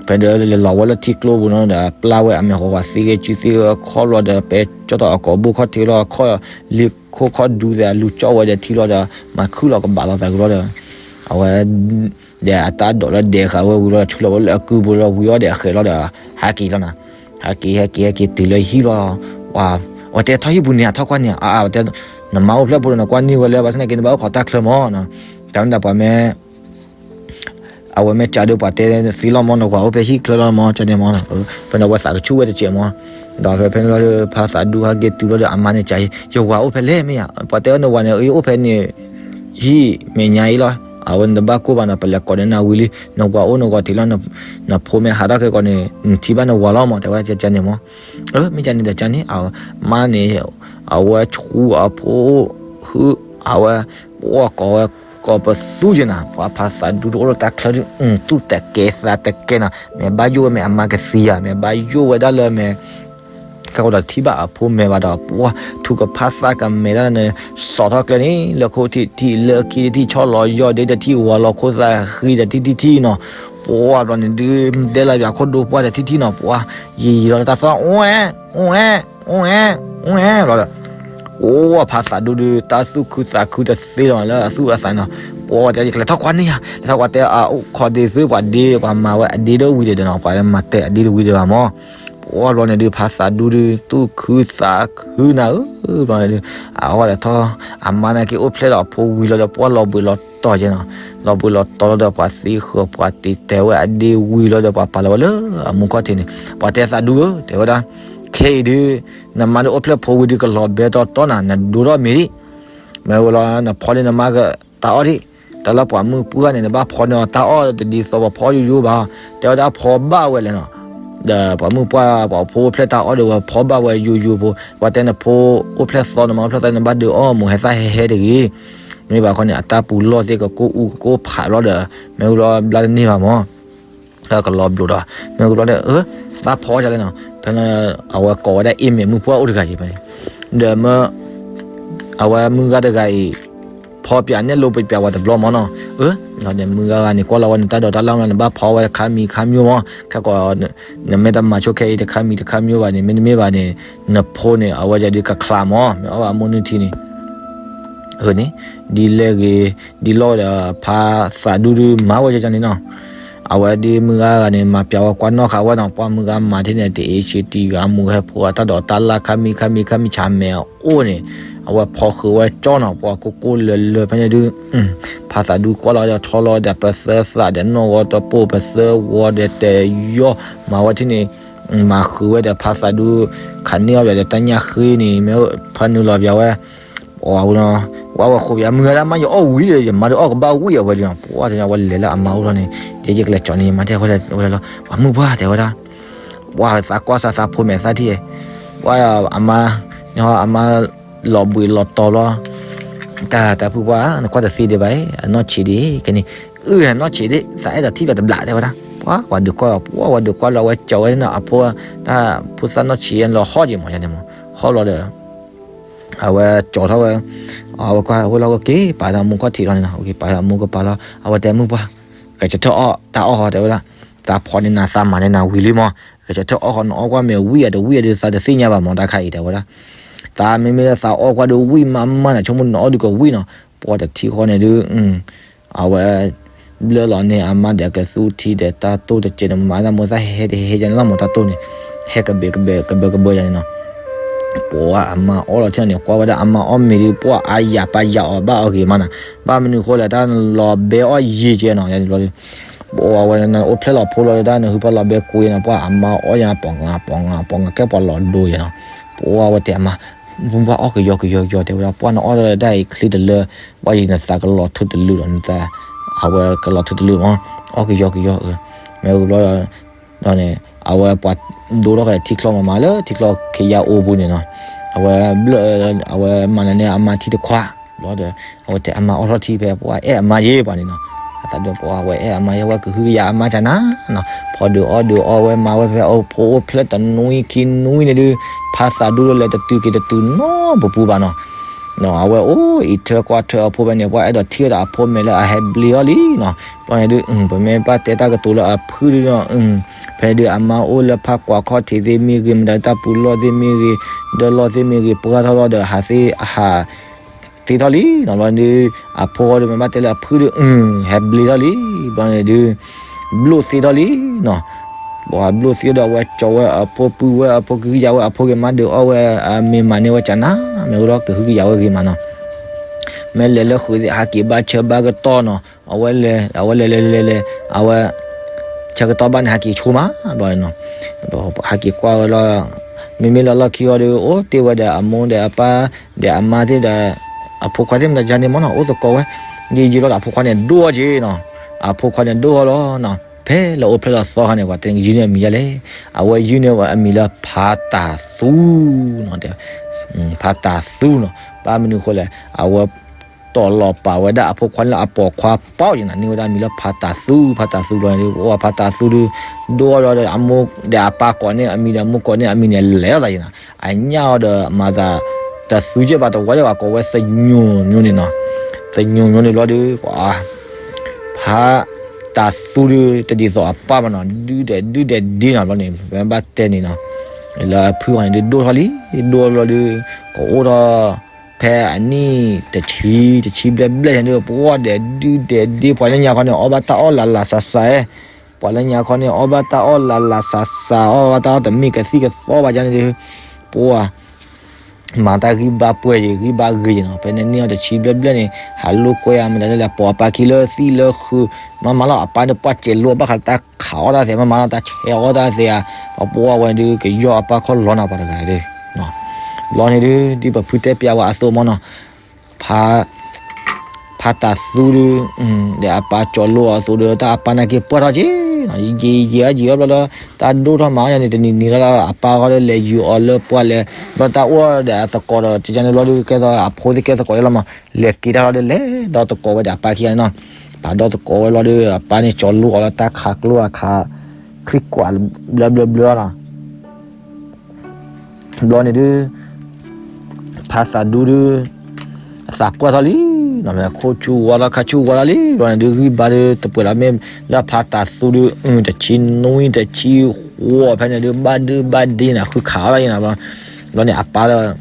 ဖဲဒီးလဲၤလီၤဝဲလၢထံကျိပူၤနီၤဒီး ပျၢ်ဝဲအမဲာ်ဃီၤဃီၤသ့ဂ့ၤ စုသ့ဂ့ၤ ခီၣ်ဘျီဒီး ပဲကၠီၣ်ထီၣ်အကိာ်ဘိၣ်ခီၣ်ထံးလီၤ ခီၣ်လံၤခိၣ်ခီၣ်ဒူသ့ၣ် လူၤကၠီၣ်ဝဲဒီးထံလီၤဒီး မၤခုၣ်လီၤကဘၣ်လီၤသးကလီၤဒီး အဝဲ ဒီးအတၢ်ဒိးလၢဒဲးဃာ်ဝဲဝံၤလီၤ ဆူလီၤဝဲလၢအကုပူၤလီၤ ဝံၤအီၤဒီးအဃဲၤလီၤဒီး ဟးက့ၤလီၤနၤ, ဟဲက့ၤ ဟဲက့ၤ ဟဲက့ၤ တုၤလၢဟံၣ်လီၤ, ဝဲတဲထီၣ်ဟံၣ်ပူၤန့ၣ် ထီၣ်ကွၢ်န့ၣ် အဝဲတဲ နမါအိၣ်ဖျဲၣ်ဖိဒီး နကွၢ်န့ၢ်ဝဲလၢ ဘၣ်ဆၣ်သနာ်က့ နဘၣ်အိၣ်ခိးတၢ်ချၢမးနီၤ, တၢ်မ့ၢ်တၢ်ပှၤမ့ၢ် အဝဲမ့ၢ်ကးဒီး ပှၤတဲသ့လီၤမး နဝၤအိၣ်ဖဲဟံၣ်ချၢလီၤမး ကန့ၣ်မး, ဖဲန့ၣ်ဝဲသးကဆူၣ်ဝဲတစဲးမး, ဒီးဖဲဖဲန့ၣ်လီၤ ဖါသးဒူဟဲက့ၤတုၤလီၤဒီး အမါန့ၣ်ကး ယဝၤအိၣ်ဖဲလဲၣ်မ့ၢ်ယါ, ပှၤတဲဝဲနဝၤန့ၣ် အအိၣ်ဖဲန့ၣ် ဟံၣ်မဲာ်ညါအံၤလီၤ, အဝဲနတဘၣ်ကိၢ်ဘၣ်နီၤ ပလဲၤကိးန့ၢ်နၤဝံၤလံ, နဝၤအိၣ်နဂီၢ်ထံးလီၤ, နဖိမ့ၢ်ဟးထီၣ်ခဲကိာ်န့ၣ် နထံၣ်ဘၣ်နဝၤလီၤမး တဲဝဲကန့ၣ်မး, မ့ၢ်ကန့ၣ်ဒီးကန့ၣ် အမါန့ၣ် အဝဲဆူအဖိ ဟု အဝဲ ပှၤကိးဝဲ ကိးပသူက့ၤနၤ, ပှၤဖါသးဒူတအိၣ်လၢတၢ်ချၢဒုး သူၣ်တကဲသးတကဲနီၤ, မ့ၢ်ဘၣ်ယိၣ်ဝဲမ့ၢ်အမါကသံဧါ, မ့ၢ်ဘၣ်ယိၣ်ဝဲဒၣ်လၢမ့ၢ် ကဲကဒီးထံၣ်ဘၣ်အဖိမဲာ်ဘၣ်ဒီး ပှၤထူကဖၣ်သၣ်ကမဲာ်ဒၣ်န့ၣ် စိာ်ထီၣ်ကျဲန့ၣ် လၢခိၣ်ထံးထံး လၢခံတထံၣ် ဆီလီၤယီၢ်ဒ့တထံၣ် ဝၤလီၤခိၣ်သးဃံတထံၣ်ထံၣ်ထံၣ်နီၤ, ပှၤဘျီန့ၣ်ဒုး ဒဲလီၤယွၤခိၣ်ဒိပှၢ်တထံၣ်ထံၣ်နီၤ, ပှၤယံာ်ယံာ်လီၤလၢတၢ်သီၣ် အိၣ်ဝဲ အိၣ်ဝဲ အိၣ်ဝဲ လီၤဒီး ပှၤဖါသးဒူဒုး တၢ်သူၣ်ခုသးခုတသ့လီၤလၢအသူၣ်အသးနီၤ, ပှၤတဲ ယကလဲၤထီၣ်ကွၢ်န့ၢ်ယၤ လဲၤထီၣ်ကွၢ်တဲ အအိၣ်ခိးဒ့သ့ ပှၤဒ့ ပှၤမၤဝဲအဒ့ဒီးဝံၤဒီးနီၤ, ပှၤမၤတဲအဒ့ဒီးဝံၤဒီးဘၣ်မး, ပှၤဘျီန့ၣ်ဒုး ဖါသးဒူဒုး သူၣ်ခုသးခုနၤဧၢ, ဘျီန့ၣ်ဒုး အဝဲလဲၤထီၣ် အမါန့ၣ်က့ၤအိၣ်ဖျဲၣ်ဒီးအဖိဝံၤလီၤဒီး ပှၤလီၤဘှံးလီၤတီၤက့ၤနီၤ, လီၤဘှံးလီၤတီၤလီၤဒီး ပှၤသံဃုာ်ပှၤတံာ်တဲာ်ဝဲအဒ့ဝံၤလီၤဒီး ပှၤပာ်လီၤဝဲလၢအမူခီၣ်ထံးန့ၣ်, ပှၤတဲသးဒူဧၢ တဲဝဲဒၣ် ခဲအံၤဒုး နမါဒုးအိၣ်ဖျဲၣ်ဖိဝံၤဒုး ကလီၤဘဲတီတီနၤ နဒိထီၣ်မ့ၤဒံး, မ့ၢ်ဝဲလီၤ နဖီန့ၢ်နမါကတၢ်အီၣ်ဒံး, တၢ်လၢပှၤမုၢ်ပှၢ်န့ၣ် နဘၣ်ဖီန့ၢ်အီၤတၢ်အီၣ်တဒ်သိးပှၤဖီယိယိဘၣ်, တဲဝဲဒၣ်ဖီဘၣ်ဝဲလဲၣ်နီၤ, ဒီးပှၤမုၢ်ပှၢ် ပှၤဖိအိၣ်ဖျဲၣ်တၢ်အီၣ်ဒီး ဝဲဖီဘၣ်ဝဲယိယိဖိ, ပှၤတဲနဖိအိၣ်ဖျဲၣ်သီ နမါအိၣ်ဖျဲၣ်သီ နဘၣ်ဒုးအီၣ်မိၢ်ဟဲသၣ်ဟဲဟဲတဂ့ၤ, မ့ၢ်ဘၣ်ခီန့ၣ် အတၢ်ပူၤလီၢ်သ့ၣ်ကကိၢ်အူကကိၢ်ဖးဘျီဒီး မ့ၢ်ဝံၤလီၤဘျါတန့ၢ်ဘၣ်မး ကလီၤဘျိးဒီး မ့ၢ်ဝံၤလီၤဒီး ဘၣ်ဖီစၢ်လဲၣ်နီၤ, ဖဲန့ၣ် အဝဲကိးဝဲဒၣ်အ့ၣ်မဲာ်မုၢ်ပှၢ်အိၣ်တဂၤအံၤဖဲန့ၣ်, ဒီးမ့ၢ် အဝဲမုၢ်ဂၤတဂၤအံၤ ဖီပၠးနဲၣ်လိပပၠးဝဲတဘျီမးနီၤ, အၢ လီၤဒီးမုၢ်ဂၤဂၤန့ၣ် ကွၢ်လီၤဝဲန့ၣ်တၢ်ဒိးတၢ်လၣ်မး နဘၣ်ဖီဝဲတခါမံၤခါမံၤမး, ခဲကိး နမ့ၢ်တမၤဆိခဲအံၤတခါမံၤတခါမံၤဘၣ်န့ၣ် မ့တမ့ၢ်ဘၣ်န့ၣ် နဖိန့ၣ် အဝဲယၤဒုးကချးမး မ့ၢ်အီၣ်ဘၣ်အမိၢ်နုၢ်ထံန့ၣ် အန့ၣ် ဒ်လဲၣ်ဂ့ၤ ဒ်လီၢ်ဒီး ဖါသးဒူဒုးမၤဝဲကန့ၣ်နီၤ, အဝဲဒ်မုၢ်ဂၤဂၤန့ၣ် မၤပၠးဝဲကွၢ်နီၣ်ဃာ်ဝဲနီၤ, ပှၤမုၢ်ဂၤမၤထံၣ်န့ၣ် တအ့ၣ်ဆ့တံၢ်ဂၤမူဟဲဖိအတၢ်ဒိးတၢ်လၣ်ခါမံၤခါမံၤခါမံၤဆးမဲာ်အိၣ်န့ၣ်, အဝဲဖီဃုာ်ဝဲကၠီနီၤ, ပှၤကိၢ်ကိၢ်လၢၤလၢၤဖဲန့ၣ်ဒုး ဖါသးဒူကွၢ်လီၤဒီးထီလီၤဒီး ပသၢသးဒီးနီၣ်ဂီၤတပိၢ် ပသၢဂီၤဒီးတဲယီၢ် မၤဝဲထံၣ်န့ၣ် မၤဃုာ်ဝဲဒီးဖါသးဒူ ခးန့ၢ်အီၣ်ပၠးဒီးတၢ်ညၣ်ဃ့န့ၣ် မ့ၢ်ဖၢနုာ်လီၤပၠးဝဲ အဝဲ ဝဲဝဲဃိပၠး မုၢ်ဂၤဒၣ်မါ ယအီၣ်ဝံၤဒီး ယမါဒုးအီၣ်ကဘၣ်ဝံၤအဝဲဒၣ်နီၤ, ပှၤတဲဝဲလဲၤလၢအမါအိၣ်လီၤန့ၣ် ယဲယကလဲၤကၠီန့ၣ် ယမါတဲဝဲလဲၤလီၤ ပှၤမုၢ်ပှၢ်တဲဝဲဒၣ် ပှၤသးကွၢ်စၢ်သးဖိမဲာ်သၣ်ထံၣ် ပှၤအမါ အမါ လီၤဘှံးလီၤတီၤလီၤ တၢ်တၢ်ဖုပှၢ် နကွၢ်တသ့ဒံးဘၣ် အနီၢ်ဆံးဒံး ကန့ၣ် အၢ အနီၢ်ဆံးဒံး သးအဲၣ်ဒိးထံၣ်ပၠးတဘျးတဲဝဲဒၣ် ပှၤ ပှၤဒုးကွၢ် ပှၤ ပှၤဒုးကွၢ်လီၤဝဲကၠီဝဲန့ၣ် အဖိ တၢ်ဖိသၣ်နီၢ်ဆံးလီၤဟီၣ်က့ၤမး ယၤန့ၣ်မး ဟီၣ်လီၤဒီး အဝဲကၠီထီၣ်ဝဲ, အဝဲကွၢ်ဝဲလီၤက့ၤ ပာ်ဒီးအမိၢ်ခီၣ်ထံးလီၤန့ၣ်နီၤ, က့ၤပာ်ဒီးအမိၢ်ကပၤလီၤ, အဝဲတဲမိၢ်ပှၢ်, ကဆၢထၢၣ်အီၣ်တၢ်အီၣ်ဃီတဲဝဲဒၣ်, သးဖီၣ်န့ၢ်နၤသးမၤန့ၢ်နၤဝံၤလံမး, ကဆၢထၢၣ်အီၣ်ဃီ နအီၣ်ကွၢ်မ့ၢ်ဝံၣ်အတဝံၣ်အဒုးသးတသ့ၣ်ညါဘၣ်မး တၢ်ခါအံၤတဲဝဲဒၣ်, သးမ့မ့ၢ်လၢသးအီၣ်ကွၢ်ဒုးဝံၣ်မးမးန့ၣ် ဆိကမိၣ်နအီၣ်ဒုးကဝံၣ်နီၤ, ပှၤတထံၣ်ဃီန့ၣ်ဒုး အဝဲ ဘျၢလီၤန့ၢ်အမါဒီးကသူထံဒီးတၢ်တိၢ်တစဲးန့ၣ် မၤတၢ်မိၢ်သၣ်ဟဲတဟဲယၤန့ၣ်လီၤမး တၢ်တိၢ်န့ၣ် ဟဲကဘၢကဘၢကဘၢကဘၢယၤန့ၣ်နီၤ, ပှၤအမါအီၣ်လီၤထံၣ်န့ၣ် ကွၢ်ဝဲဒၣ်အမါအီၣ်မ့ၤဒုး ပှၤအယၣ်ပာ်ယၣ်အီၤဘၣ်အီၤဂ့ၤမးနီၤ, ဘၣ်မနုၤဃိလဲၣ် တၢ်လီၤဘဲအီၣ်ယံာ်ကဲနီၤ ယၤန့ၣ်ဘျီဒုး, ပှၤဝဲနအိၣ်ဖျဲၣ်လီၤဖိလီၤဒီး တၢ်နဟုပှၤလီၤဘဲကွံာ်နီၤ ပှၤအမါအီၣ်ယၤ ပှၤငါပှၤငါပှၤငါ ကဲပှၤလီၤဒိယၤနီၤ, ပှၤဝဲတဲအမါ ပှၤအီၣ်ကယီကယီကယီတဲဝဲဒၣ် ပှၤနအီၣ်ဒီးတၢ်အံၤချ့တလၢ, ပှၤယံၤနသးကလီၤထူတလုာ်ဒီး နသး အဝဲကလီၤထူတလုာ်မး, အီၣ်ကယီကယီ, မ့ၢ်ဝံၤဘျီဒီးန့ၣ် အဝဲပှၤဒိထီၣ်ဃီထံချီမးမးလၢထံချီခံယါအိၣ်ပူၤန့ၣ်နီၤ, အဝဲဘျၢ အဝဲမၤနၤန့ၢ်အမါထံတခွးဘျီဒီး အဝဲတဲအမါအီၣ်ထီၣ်ထံဖဲပှၤအဲၣ်အမါယ့ၢ်ပှၤန့ၣ်နီၤ, အသးဒိပှၤဝဲအဲၣ်အမါယ့ၢ် ဝဲကဟုကယာ်အမါကနၤနီၤ, ဖီဒုးအီၣ်ဒုးအီဝဲမၤဝဲဖဲအဖိအိၣ်ဖျဲၣ်တနွံခံနွံန့ၣ်ဒုး ဖါသးဒူလၢလဲၤတတုၤက့ၤတတုၤနီတပူၤဘၣ်နီၤ အဝဲအိၣ်အံးထၢကွၢ်ထၢအဖိဖဲန့ၣ် ပှၤအဲၣ်ဒိးထံၣ်ဝဲဒၣ်အဖိမဲာ်လၢအဟဲဘျ့ထီၣ်လံနီၤ, ဘျီန့ၣ်ဒုး ပမ့ၢ်ဘၣ်တဲတၢ်ကတိၤလၢအဖုဒုးနီၤ, ဖဲဒုးအမါအိၣ်လၢဖးကွၢ်ခီၣ်ထံးသ့ၣ်မ့ၢ်ဂ့ၤ မတၤတၢ်ပူၤလီၢ်သ့ၣ်မ့ၢ်ဂ့ၤ ဒၢလီၢ်သ့ၣ်မ့ၢ်ဂ့ၤ ပှၢ်ထီၣ်လီၤဒီးဟးသ့အဟး သ့ထီၣ်လံနီၤ, ဘျီန့ၣ်ဒုး အဖိဃီဒုးမ့ၢ်ဘၣ်တဲလၢအဖုဒုး ဟဲဘျ့ထီၣ်လံ, ဘျီန့ၣ်ဒုး ဘျိၣ်သ့ထီၣ်လံနီၤ, ပှၤဘျိၣ်သ့ဒီးအဝဲကၠီဝဲအဖိပုၢ်ဝဲအဖိကဟုကယာ်ဝဲအဖိဂ့ၤမးဒုးအီၣ်ဝဲအမ့ၢ်မၤန့ၢ်ဝဲကနၤ, မ့ၢ်ဝံၤလီၤကဟုကယာ်ဝဲဂ့ၤမးနီၤ, မ့ၢ်လဲၤလၢဃုာ်သ့ၣ်ဟးက့ၤဘါဆၢဘါကတီၢ်နီၤ, အဝဲလဲၤ အဝဲလဲၤလဲၤလဲၤလဲၤ အဝဲ ဆၢကတီၢ်ဘၣ်န့ၣ် ဟးက့ၤဆိမးဘျီနီၤ, ဟးက့ၤကွၢ်ဝဲလီၤ, မ့မ့ၢ်လၢလီၢ်ခံဃီဒီး အိၣ်တ့ၢ်ဝဲဒီးအမိၢ်ဒီးအပၢ် ဒီးအမါသ့ၣ်ဒီး အဖိခွါသ့ၣ်မတၤယါန့ၣ်မ့ၢ်နီၤ အိၣ်သကိးဝဲ, ယံာ်ယံာ်လီၤဒီးအဖိခွါန့ၣ်ဒိၣ်အီၤက့ၤနီၤ, အဖိခွါန့ၣ်ဒိၣ်အီၤလီၤနီၤ, ဖဲလၢအိၣ်ဖျဲၣ်လီၤသီခါန့ၣ် ပှၤတဲယုၢ်န့ၢ်အမံၤယါလဲၣ်, အဝဲယုၢ်န့ၢ်ဝဲအမံၤလၢဖးတၢ်သူနီၤ, ဖးတၢ်သူနီၤ, ဘၣ်မနုၤဃိလဲၣ် အဝဲ တီၢ်လီၤပာ်ဝဲဒၣ်အဖိခွါလၢအပိာ်ခွါပီၣ်ယံၤနီၤ, န့ၢ်ဝဲဒၣ်အမံၤလၢဖးတၢ်သူ ဖးတၢ်သူဘျီန့ၣ်ဒုး ပှၤဖးတၢ်သူဒုး ဒိၣ်အီၤဒီးအမိၢ်ဒီးအပၢ်ကိးန့ၢ်အမံၤဒီးအမိၢ်ကိးန့ၢ်အမံၤန့ၣ် လဲၤလိာ်သးယံၤနီၤ, အညၣ်အီၤဒီးမၤသး တၢ်သူယဲၢ်ဘၣ်တဝီယဲၢ်ဘၣ်ကိးဝဲသညိၤမျိုးန့ၣ်နီၤ, သညိၤမျိုးန့ၣ်ဘျီဒုး ပှၤ ဖးတၢ်သူဒုး တဒ်သိးအပၢ်ဘၣ်နီၤ, ဒုးဒဲးဒုးဒဲးဒ့နီၤ, ဘျီန့ၣ် ပမ့ၢ်ဘၣ်တဲန့ၣ်နီၤ, လၢအဖုဂီၢ်န့ၣ်ဒုး ဒိၣ်ထီၣ်လံ, ဒိၣ်ထီၣ်လီၤဒုး ကအိၣ်ထီၣ် ဖဲအနံၣ်တဆံ တဆံဘျဲၣ်ဘျဲၣ်န့ၣ်ဒုး ပှၤဒဲးဒုးဒဲးဒ့ ပှၤလၢညါခီန့ၣ် အီၣ်ဘၣ်တၢ်အီၣ်လၢ်လၢ်စးစး, ပှၤလၢညါခီန့ၣ် အီၣ်ဘၣ်တၢ်အီၣ်လၢ်လၢ်စးစး အီၣ်ဘၣ်တၢ်အီၣ်တမ့ၢ်ကသံၣ်ကသီဘၣ်ယါန့ၣ်ဒုး ပှၤ မၤတၢ်ဂံၢ်ဘါပှဲၤယံၤ ဂံၢ်ဘါဂ့ၤယံၤနီၤ, ဖဲန့ၣ်န့ၢ်အီၤတဆံဘျဲၣ်ဘျဲၣ်န့ၣ် ဟးလိာ်ကွဲအမတၤလဲၣ် ပိာ်အပၢ်ခံလၢသံၣ်လၢဃုာ်, မၤမၤလီၤအပၢ်န့ၣ် ပှၤစဲးလိာ်အဘၣ်ဃးတၢ်ခးအီၣ်တၢ်သ့ မၤမၤလီၤတၢ်ဆဲးအီၣ်တၢ်သ့ဧါ, ပှၤပိာ်အဝဲဒုး ကယီၢ်အပၢ်ခီၣ်လီၤနၤပှၤတဂၤဒုး, ဘျီန့ၣ်ဒုး ဒ်ပဖုတဲပျးဝဲအသိးမ့ၢ်နီၤ ဖး ဖးတၢ်သူဒုး ဒီးအပၢ်ကၠီလိအီၤအသိးဒီး တၢ်အပၢ်နာ်က့ပှၢ်ထီၣ်က့ၤ, ယံာ်ယံာ်အါယံာ်အါဘျီလၢ တၢ်ဒိၣ်ထီၣ်မးယါန့ၣ် တနံၤနံၤလီၤလၢအပၢ်ဃီဒီးလဲၤယူၤအီၤလၢပှၢ်လဲၤ, ဘျီတၢ်အိၣ်ဒီးအသကိးဒီး ကန့ၣ်ဘျီဒုး ကဲသိးအဖိသ့ၣ်ကဲသကိးလီၤမး, လဲၤက့ၤတၢ်လီၤဒုး လဲၤဒီသကိးဝဲဒီးအပၢ်ခံဂၤန့ၣ်နီၤ, ဖးဒီသကိးဝဲလီၤဒုး အပၢ်န့ၣ်ကၠီလိအီၤလၢတၢ်ခးကျိအခး ချံကွၢ်ဘျီဘျီဘျီနီၤ ဘျီန့ၣ်ဒုး ဖးသးဒူဒုး အသးပှၢ်ထီၣ်လံ, ခိၣ်ဆူၣ်ဝါထီၣ်ခါဆူၣ်ဝါထီၣ်လံ, ဘျီန့ၣ်ဒုး ဂံၢ်ဘါဒုး တပှဲၤလီၤမ့ၢ်လၢဖးတၢ်သူဒုး တဆံနွံတဆံဃိးဖဲန့ၣ်ဒုး ဘၣ်ဒုးဘၣ်ဒ့နၤ ဃုခးအီၣ်တၢ်ယံၤနၤ, ဘျီန့ၣ် အပၢ်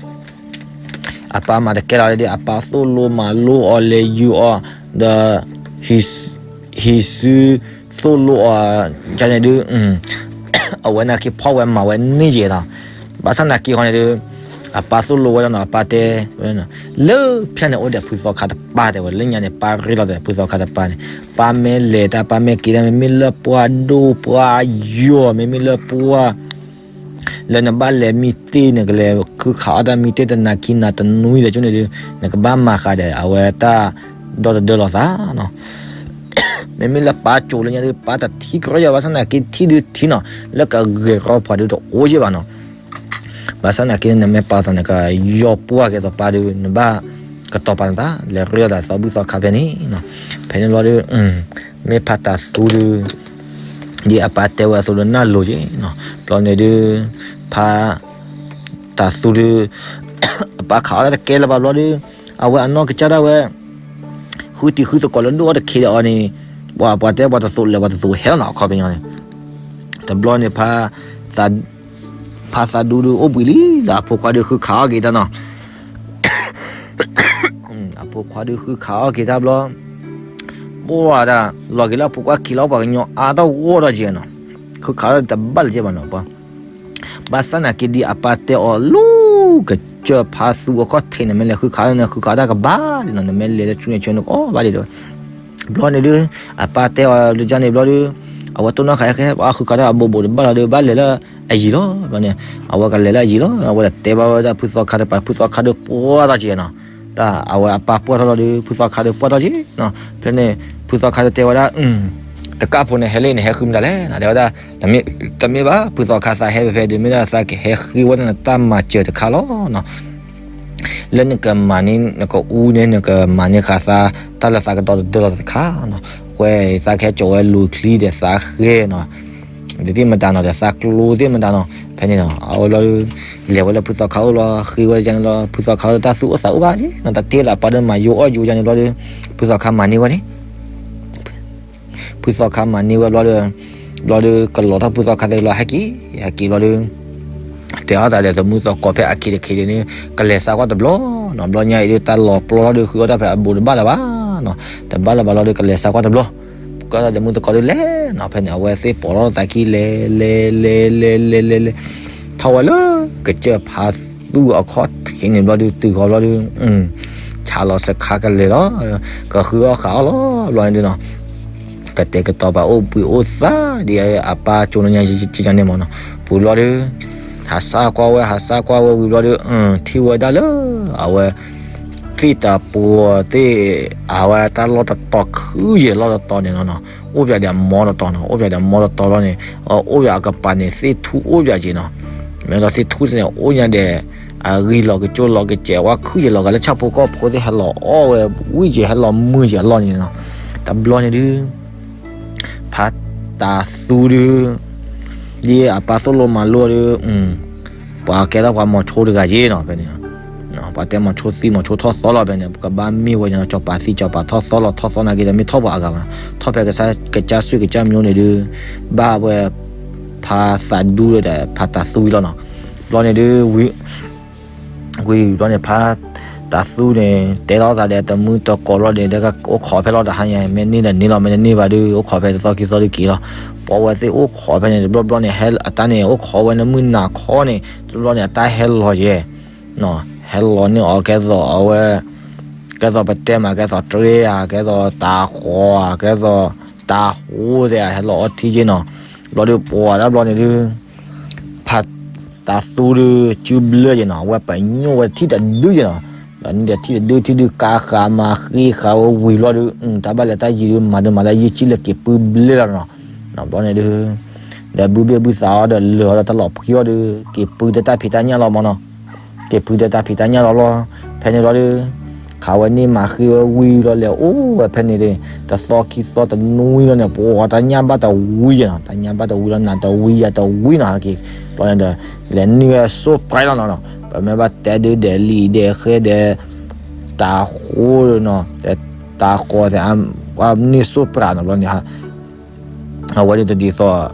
အပၢ်မၤတကဲလီၤဒုး အပၢ်သိၣ်လိမၤလိအီၤလဲၤယူၤအီၤ ဒီး ဟံးစု သိၣ်လိအီၤ ယါန့ၣ်ဒုး အဝဲနာ်က့ဖီၣ်ဝဲမၤဝဲန့ၢ်ယဲနီၤ, ဘၣ်ဆၣ်နာ်က့ဃီန့ၣ်ဒုး အပၢ်သိၣ်လိဝဲဒၣ်နီၤ အပၢ်တဲ လၢဖၠၣ်န့ၣ်အိၣ်ဒီးဖုသီခါတပၢ်တဲဝဲ လၢညါန့ၣ် ပၢ်ရ့လိာ်သးဒီးဖုသီခါတပၢ်န့ၣ် ပၢ်မ့ၢ်လဲၤတၢ် ပၢ်မ့ၢ်က့ၤတၢ် မ့မ့ၢ်လၢပှၢ်ဒိၣ်ပှၢ်ယိာ် မ့မ့ၢ်လၢပှၢ် လၢနဘၣ်လဲၤမံတ့ၢ် နကလဲၤဃုခးအီၣ်တၢ်မံတ့ၢ်တနၤခံနၤတနွံဒီးကန့ၣ်ဒုး နကဘၣ်မၤဃာ်ဒီး အဝဲတၢ်ဒီတဒၢလီၤသးနီၤ မ့မ့ၢ်လၢပၢ်ကိၤလၢညါဒုး ပၢ်တထံၣ်ကရၢယီၤ ဘၣ်ဆၣ်သနာ်က့ထံၣ်ဒုးထံၣ်နီၤ လၢကဂဲၤကီၢ်ပှၤဒုးတအိၣ်ယဲၢ်ဘၣ်နီၤ ဘၣ်ဆၣ်သနာ်က့ နမ့ၢ်ပာ်သးနကယီၤပှၢ်က့ၤသိးပၢ်ဒုး နဘၣ်ကတီၤပာ်နသး လဲၤရ့လိာ်သးသီဘုၣ်သီခါဖဲန့ၣ်နီၤ ဖဲန့ၣ်ဘျီဒုး မ့ၢ်ဖးတၢ်သူဒုး ဒ်အပၢ်တဲဝဲအသိးဒီးနၢ်လိၤက့ၤနီၤ ဘျီန့ၣ်ဒုး ဖး တၢ်သူဒုး အ ပာ်ခးအီၣ်တၢ်တကဲလၢၤဘၣ်ဘျီဒီး အဝဲအနီၢ်ကစၢ်ဒၣ်ဝဲ ဃုတံၤဃုသကိးလၢဒိၣ်အီၣ်တခ့ဒီးအီၤန့ၣ် ပှၤပှၤတဲပှၤတသိးလဲၤပှၤတသိးဟဲလီၤနီၤ အခီပညီန့ၣ် တဘျီန့ၣ် ဖါသးဒူဒုးအိၣ်ဘှံးလံလၢအဖိခွါဒုးဃုခးအီၣ်က့ၤတၢ်နီၤ အဖိခွါဒုးဃုခးအီၣ်က့ၤတၢ်ဘျီ ပှၤဒၣ် လီၤက့ၤလၢအဖိခွါခံလီၤ ပှၤကညီအါထီၣ်ဂီၢ်ထီၣ်က့ၤနီၤ ဃုခးအီၣ်တဘၣ်လၢၤက့ၤဘၣ်နီၤ ပှၤ ဘၣ်ဆၣ်နာ်က့ဒ်အပၢ်တဲအီၤလီၤ ကစၢၢ်ဖါသူအခီၣ်ထံးန့ၣ် မ့ၢ်လဲၤဃုခးလၢနဃုခးတၢ်ကဘၣ်ဒ်နီၤ နမ့ၢ်လဲၤလၢဆူန့ၣ်ဆူန့ၣ်ကအီၣ်ဘၣ်ဒ်ဒီး ဘျီန့ၣ်ဒုး အပၢ်တဲအီၤလၢကန့ၣ်ဘျီဒုး အဝဲတိၢ်နီၣ်ဃာ်ဃဲ ပှၤဃုခးတၢ်အဘိးဘိးတဘၣ်လီၤဒီး ဘၣ်လဲၤလၢအယံၤလီၤ ဘျီန့ၣ် အဝဲကလဲၤလၢအယံၤလီၤ အဝဲဒၣ်တဲဘၣ်ဝဲဒၣ်ဖုသီခါတပၤ ဖုသီခါဒုးပှၢ်ထီၣ်က့ၤနီၤ တၢ်အဝဲအပၢ်ပှၢ်ထီၣ်လီၤဒီး ဖုသီခါဒုးပှၢ်ထီၣ်က့ၤနီၤ ဖဲန့ၣ် ဖုသီခါဒုးတဲဝဲဒၣ် တကၣ်ဖိန့ၣ်ဟဲလၢနဟဲဃုမတၤလဲၣ်နီၤ တဲဝဲဒၣ် တမ့ၢ်ဘၣ် ဖုသီခါသးဟဲဖဲဖဲဒုး မ့ၢ်ဒၣ်သးကဟဲဃ့ဝဲဒၣ်နတၢ်မၤစၢၤတခါလီၤနီၤ လၢနကမၤန့ၢ် နကအူန့ၢ် နကမၤန့ၢ်ဃာ်သး တၢ်လၢသးကဒီသဒၢလီၤတခါနီၤ အဃိသးကဟဲကၠီၤဝဲလူၤချံဒီးသးဃဲနီၤ ဒ်သ့ၣ်မတၤနီၤ ဒီးသးကျိသ့ၣ်မတၤနီၤ ဖဲန့ၣ်နီၤ အဝဲဘျီဒုး လဲၤဝဲလၢဖုသီခါအိၣ်ဘျီ ဃ့ဝဲဒၣ်ကန့ၣ်ဘျီ ဖုသီခါအိၣ်တၢ်သူၣ်အိၣ်သးအိၣ်ဘၣ်က့နီၤ တၢ်တ့ၢ်လၢအပၢ်ဒုးမၤယိၤအီၣ်ယိၤကန့ၣ်ဘျီဒုး ဖုသီခါမၤန့ၢ်ဝဲန့ၣ် ဖုသီခါမၤန့ၢ်ဝဲဘျီဒီး ဘျီဒီးကလီၤထီၣ်ဖုသီခါသ့ၣ်ဘျီ ဟဲက့ၤ ဟဲက့ၤဘျီဒီး တဲအီၣ်သးဒီးသမုၢ်သကိးဖဲအခံတခံဒုးန့ၣ် ကလဲၤစးကွၢ်တဘျီနီၤ ဘျီညါအံၤဒုး တၢ်လီၤပျီထီၣ်ဒုး ဃုအီၣ်တၢ်ဖဲအဘူးတဘၣ်လၢၤဘၣ်နီၤ တဘၣ်လၢၤဘၣ်လီၤဒီး ကလဲၤစးကွၢ်တဘျီ ကသမုၢ်သကိးဒုးလဲၣ်နီၤ ဖဲန့ၣ် အဝဲသ့ၣ်ပိာ်ထီၣ်သးခံ လဲၤ လဲၤ လဲၤ လဲၤ လဲၤ လဲၤ လဲၤ ထီၣ်ဝဲလၢ ကစၢၢ်ဖါသူအခီၣ်ထံးန့ၣ်ဘျီဒုး တုၤဃီၤဘျီဒုး ဆးလီၤစခါကလဲၤလီၤ ကဃုအီၣ်ဃာ်အီၣ်လီၤ ဘျီန့ၣ်ဒုးနီၤ ကတဲာ်ကတီၤပာ်အိၣ်ဘှံးအိၣ်သါဒ်အပၢ်ကၠိနညါကန့ၣ်မ့ၢ်နီၤ ပူၤဘျီဒုး ဟးစၢ်ကွၢ်ဝဲ ဟးစၢ်ကွၢ်ဝဲဝံၤဘျီဒုး ထံၣ်ဝဲဒၣ်လၢ အဝဲ သ့ၣ်တပှီၤသ့ၣ် အဝဲတၢ်လီၢ်တတီၤခုယဲၢ်လီၢ်တတီၤန့ၣ်နီၤ အိၣ်ပၠးဒီးအမီတတီၤနီၤ အိၣ်ပၠးဒီးအမီတတီၤလီၤန့ၣ် အိၣ်ပၠးအကပၤန့ၣ် သ့ၣ်ထူအိၣ်ပၠးက့နီၤ မ့ၢ်ဒီးသ့ၣ်ထူစ့ၢ်န့ၣ် အိၣ်ညါဒီး အဂံၢ်လီၤကကၠိလီၤကစဲးဝဲခုယဲၢ်လီၤဂာ်လၢဆၣ်ဖိကီၢ်ဖိသ့ၣ်ဟဲလီၤအီၣ်ဝဲဝံၣ်က့ ဟဲလီၤမုာ်က့အလီၢ်န့ၣ်နီၤ တဘျီန့ၣ်ဒုး ဖါတၤသူဒုး ဒ်အပၢ်သိၣ်လိမၤလိဒုး ပှၤကဲထီၣ်ပှၤမီၤဆိတဂၤယ့နီၤ ဖဲန့ၣ် ပှၤတဲမီၤဆိသံမီၤဆိထီၣ်သီလီၤ ဖဲန့ၣ် ကဘၣ်မ့ၢ်ဝဲန့ၣ် စီၤပၤသံစီၤပၤထီၣ်သီလီၤ ထီၣ်သီနာ်က့ဒီး မ့ၢ်ထီၣ်ပှၤအဂၤဘၣ်နီၤ ထီၣ်ဖဲကစၢ် ကစၢ်စွံၣ်ကစၢ်မျိၤန့ၣ်ဒုး ဘၣ်ဝဲ ဖါသးဒူဒီး ဖါတၤသူလီၤနီၤ ဘျီန့ၣ်ဒုး ဝံၤဘျီန့ၣ် ဖါတၤသူန့ၣ် တဲထီၣ်သးဒီးတမုၢ်တကိးဘျီန့ၣ် ဒီးအိၣ်ခိးဖဲလီၤတဟါညါ မ့ၢ်န့ၢ်ဒီးန့ၢ်လီၤ မ့ၢ်တန့ၢ်ဘၣ်ဒုး အိၣ်ခိးဖဲတသီခံသီဒုးက့ၤလီၤ ပှၤဝဲသ့ၣ်အိၣ်ခိးဖဲန့ၣ် တဘျီဘျီန့ၣ် ဟဲအတၢ်န့ၣ် အိၣ်ခိးဝဲန့ၣ်မုၢ်နၤခီန့ၣ် တဘျီန့ၣ် အတၢ်ဟဲလီၤယဲ ဟဲလီၤန့ၢ်အီၤကဲသိးအဝဲ ကဲသိးပတဲမး ကဲသိးတြ့ဧါ ကဲသိးတၤဃီၤဧါ ကဲသိးတၤဟိသ့ၣ်ဧါ ဟဲလီၤအီထံက့နီၤ ဘျီဒုးပှၤဒၣ်ဘျီန့ၣ်ဒုး ဖါတၤသူဒုး စုဘျၢယဲနီၤ အဝဲပညိၣ်ဝဲထံၣ်တဒုယဲနီၤ ဒီးန့ၣ်ဒီးထံၣ်တဒု ထံၣ်ဒုးကါဃာ်မၤဃ့ဃာ်ဝဲဝံၤဘျီဒုး တၢ်ဘၣ်လဲၤတၢ်ယံၤဒုး မၤဒုးမၤလၢယံာ်ဆံးလၢက့ၤပုၢ်ဘျဲလီၤနီၤ ဘျီန့ၣ်ဒုး ဒီးဘုဘ့ၣ်ဘုသးအီၤဒီးလၢာ်အီၤဒီးတၢ်လီၤဖှံအီၤဒုး က့ၤပုၢ်ဒီးတၢ်ဖံးတၢ်ညၣ်လီၤမ့ၢ်နီၤ က့ၤပုၢ်ဒီးတၢ်ဖံးတၢ်ညၣ်လီၤဘျီ ဖဲန့ၣ်ဘျီဒုး ခးဝဲန့ၢ်မၤဃ့ဝဲဝံၤလီၤလဲၤအိၣ်ဝဲဖဲန့ၣ်ဒုး တသီခံသီတနွံလီၤန့ၣ် ပှၤတၢ်ညၣ်ဘၣ်တဝံယဲနီၤ တၢ်ညၣ်ဘၣ်တဝံလီၤ နၤတဝံယၤတဝံနီၤ ဟဲက့ၤ ဘျီန့ၣ်ဒီး လဲၤန့ၢ်ဝဲစိပြဲလီၤနီၤ ပမ့ၢ်ဘၣ်တဲဒုးဒဲးလံာ်ဒဲးဃဲဒဲး တၤဃိနီၤ တၤဃီသ့ၣ် န့ၢ်စိပြးနီၤ ဘျီန့ၣ် အဝဲဒၣ်တဒ်သိး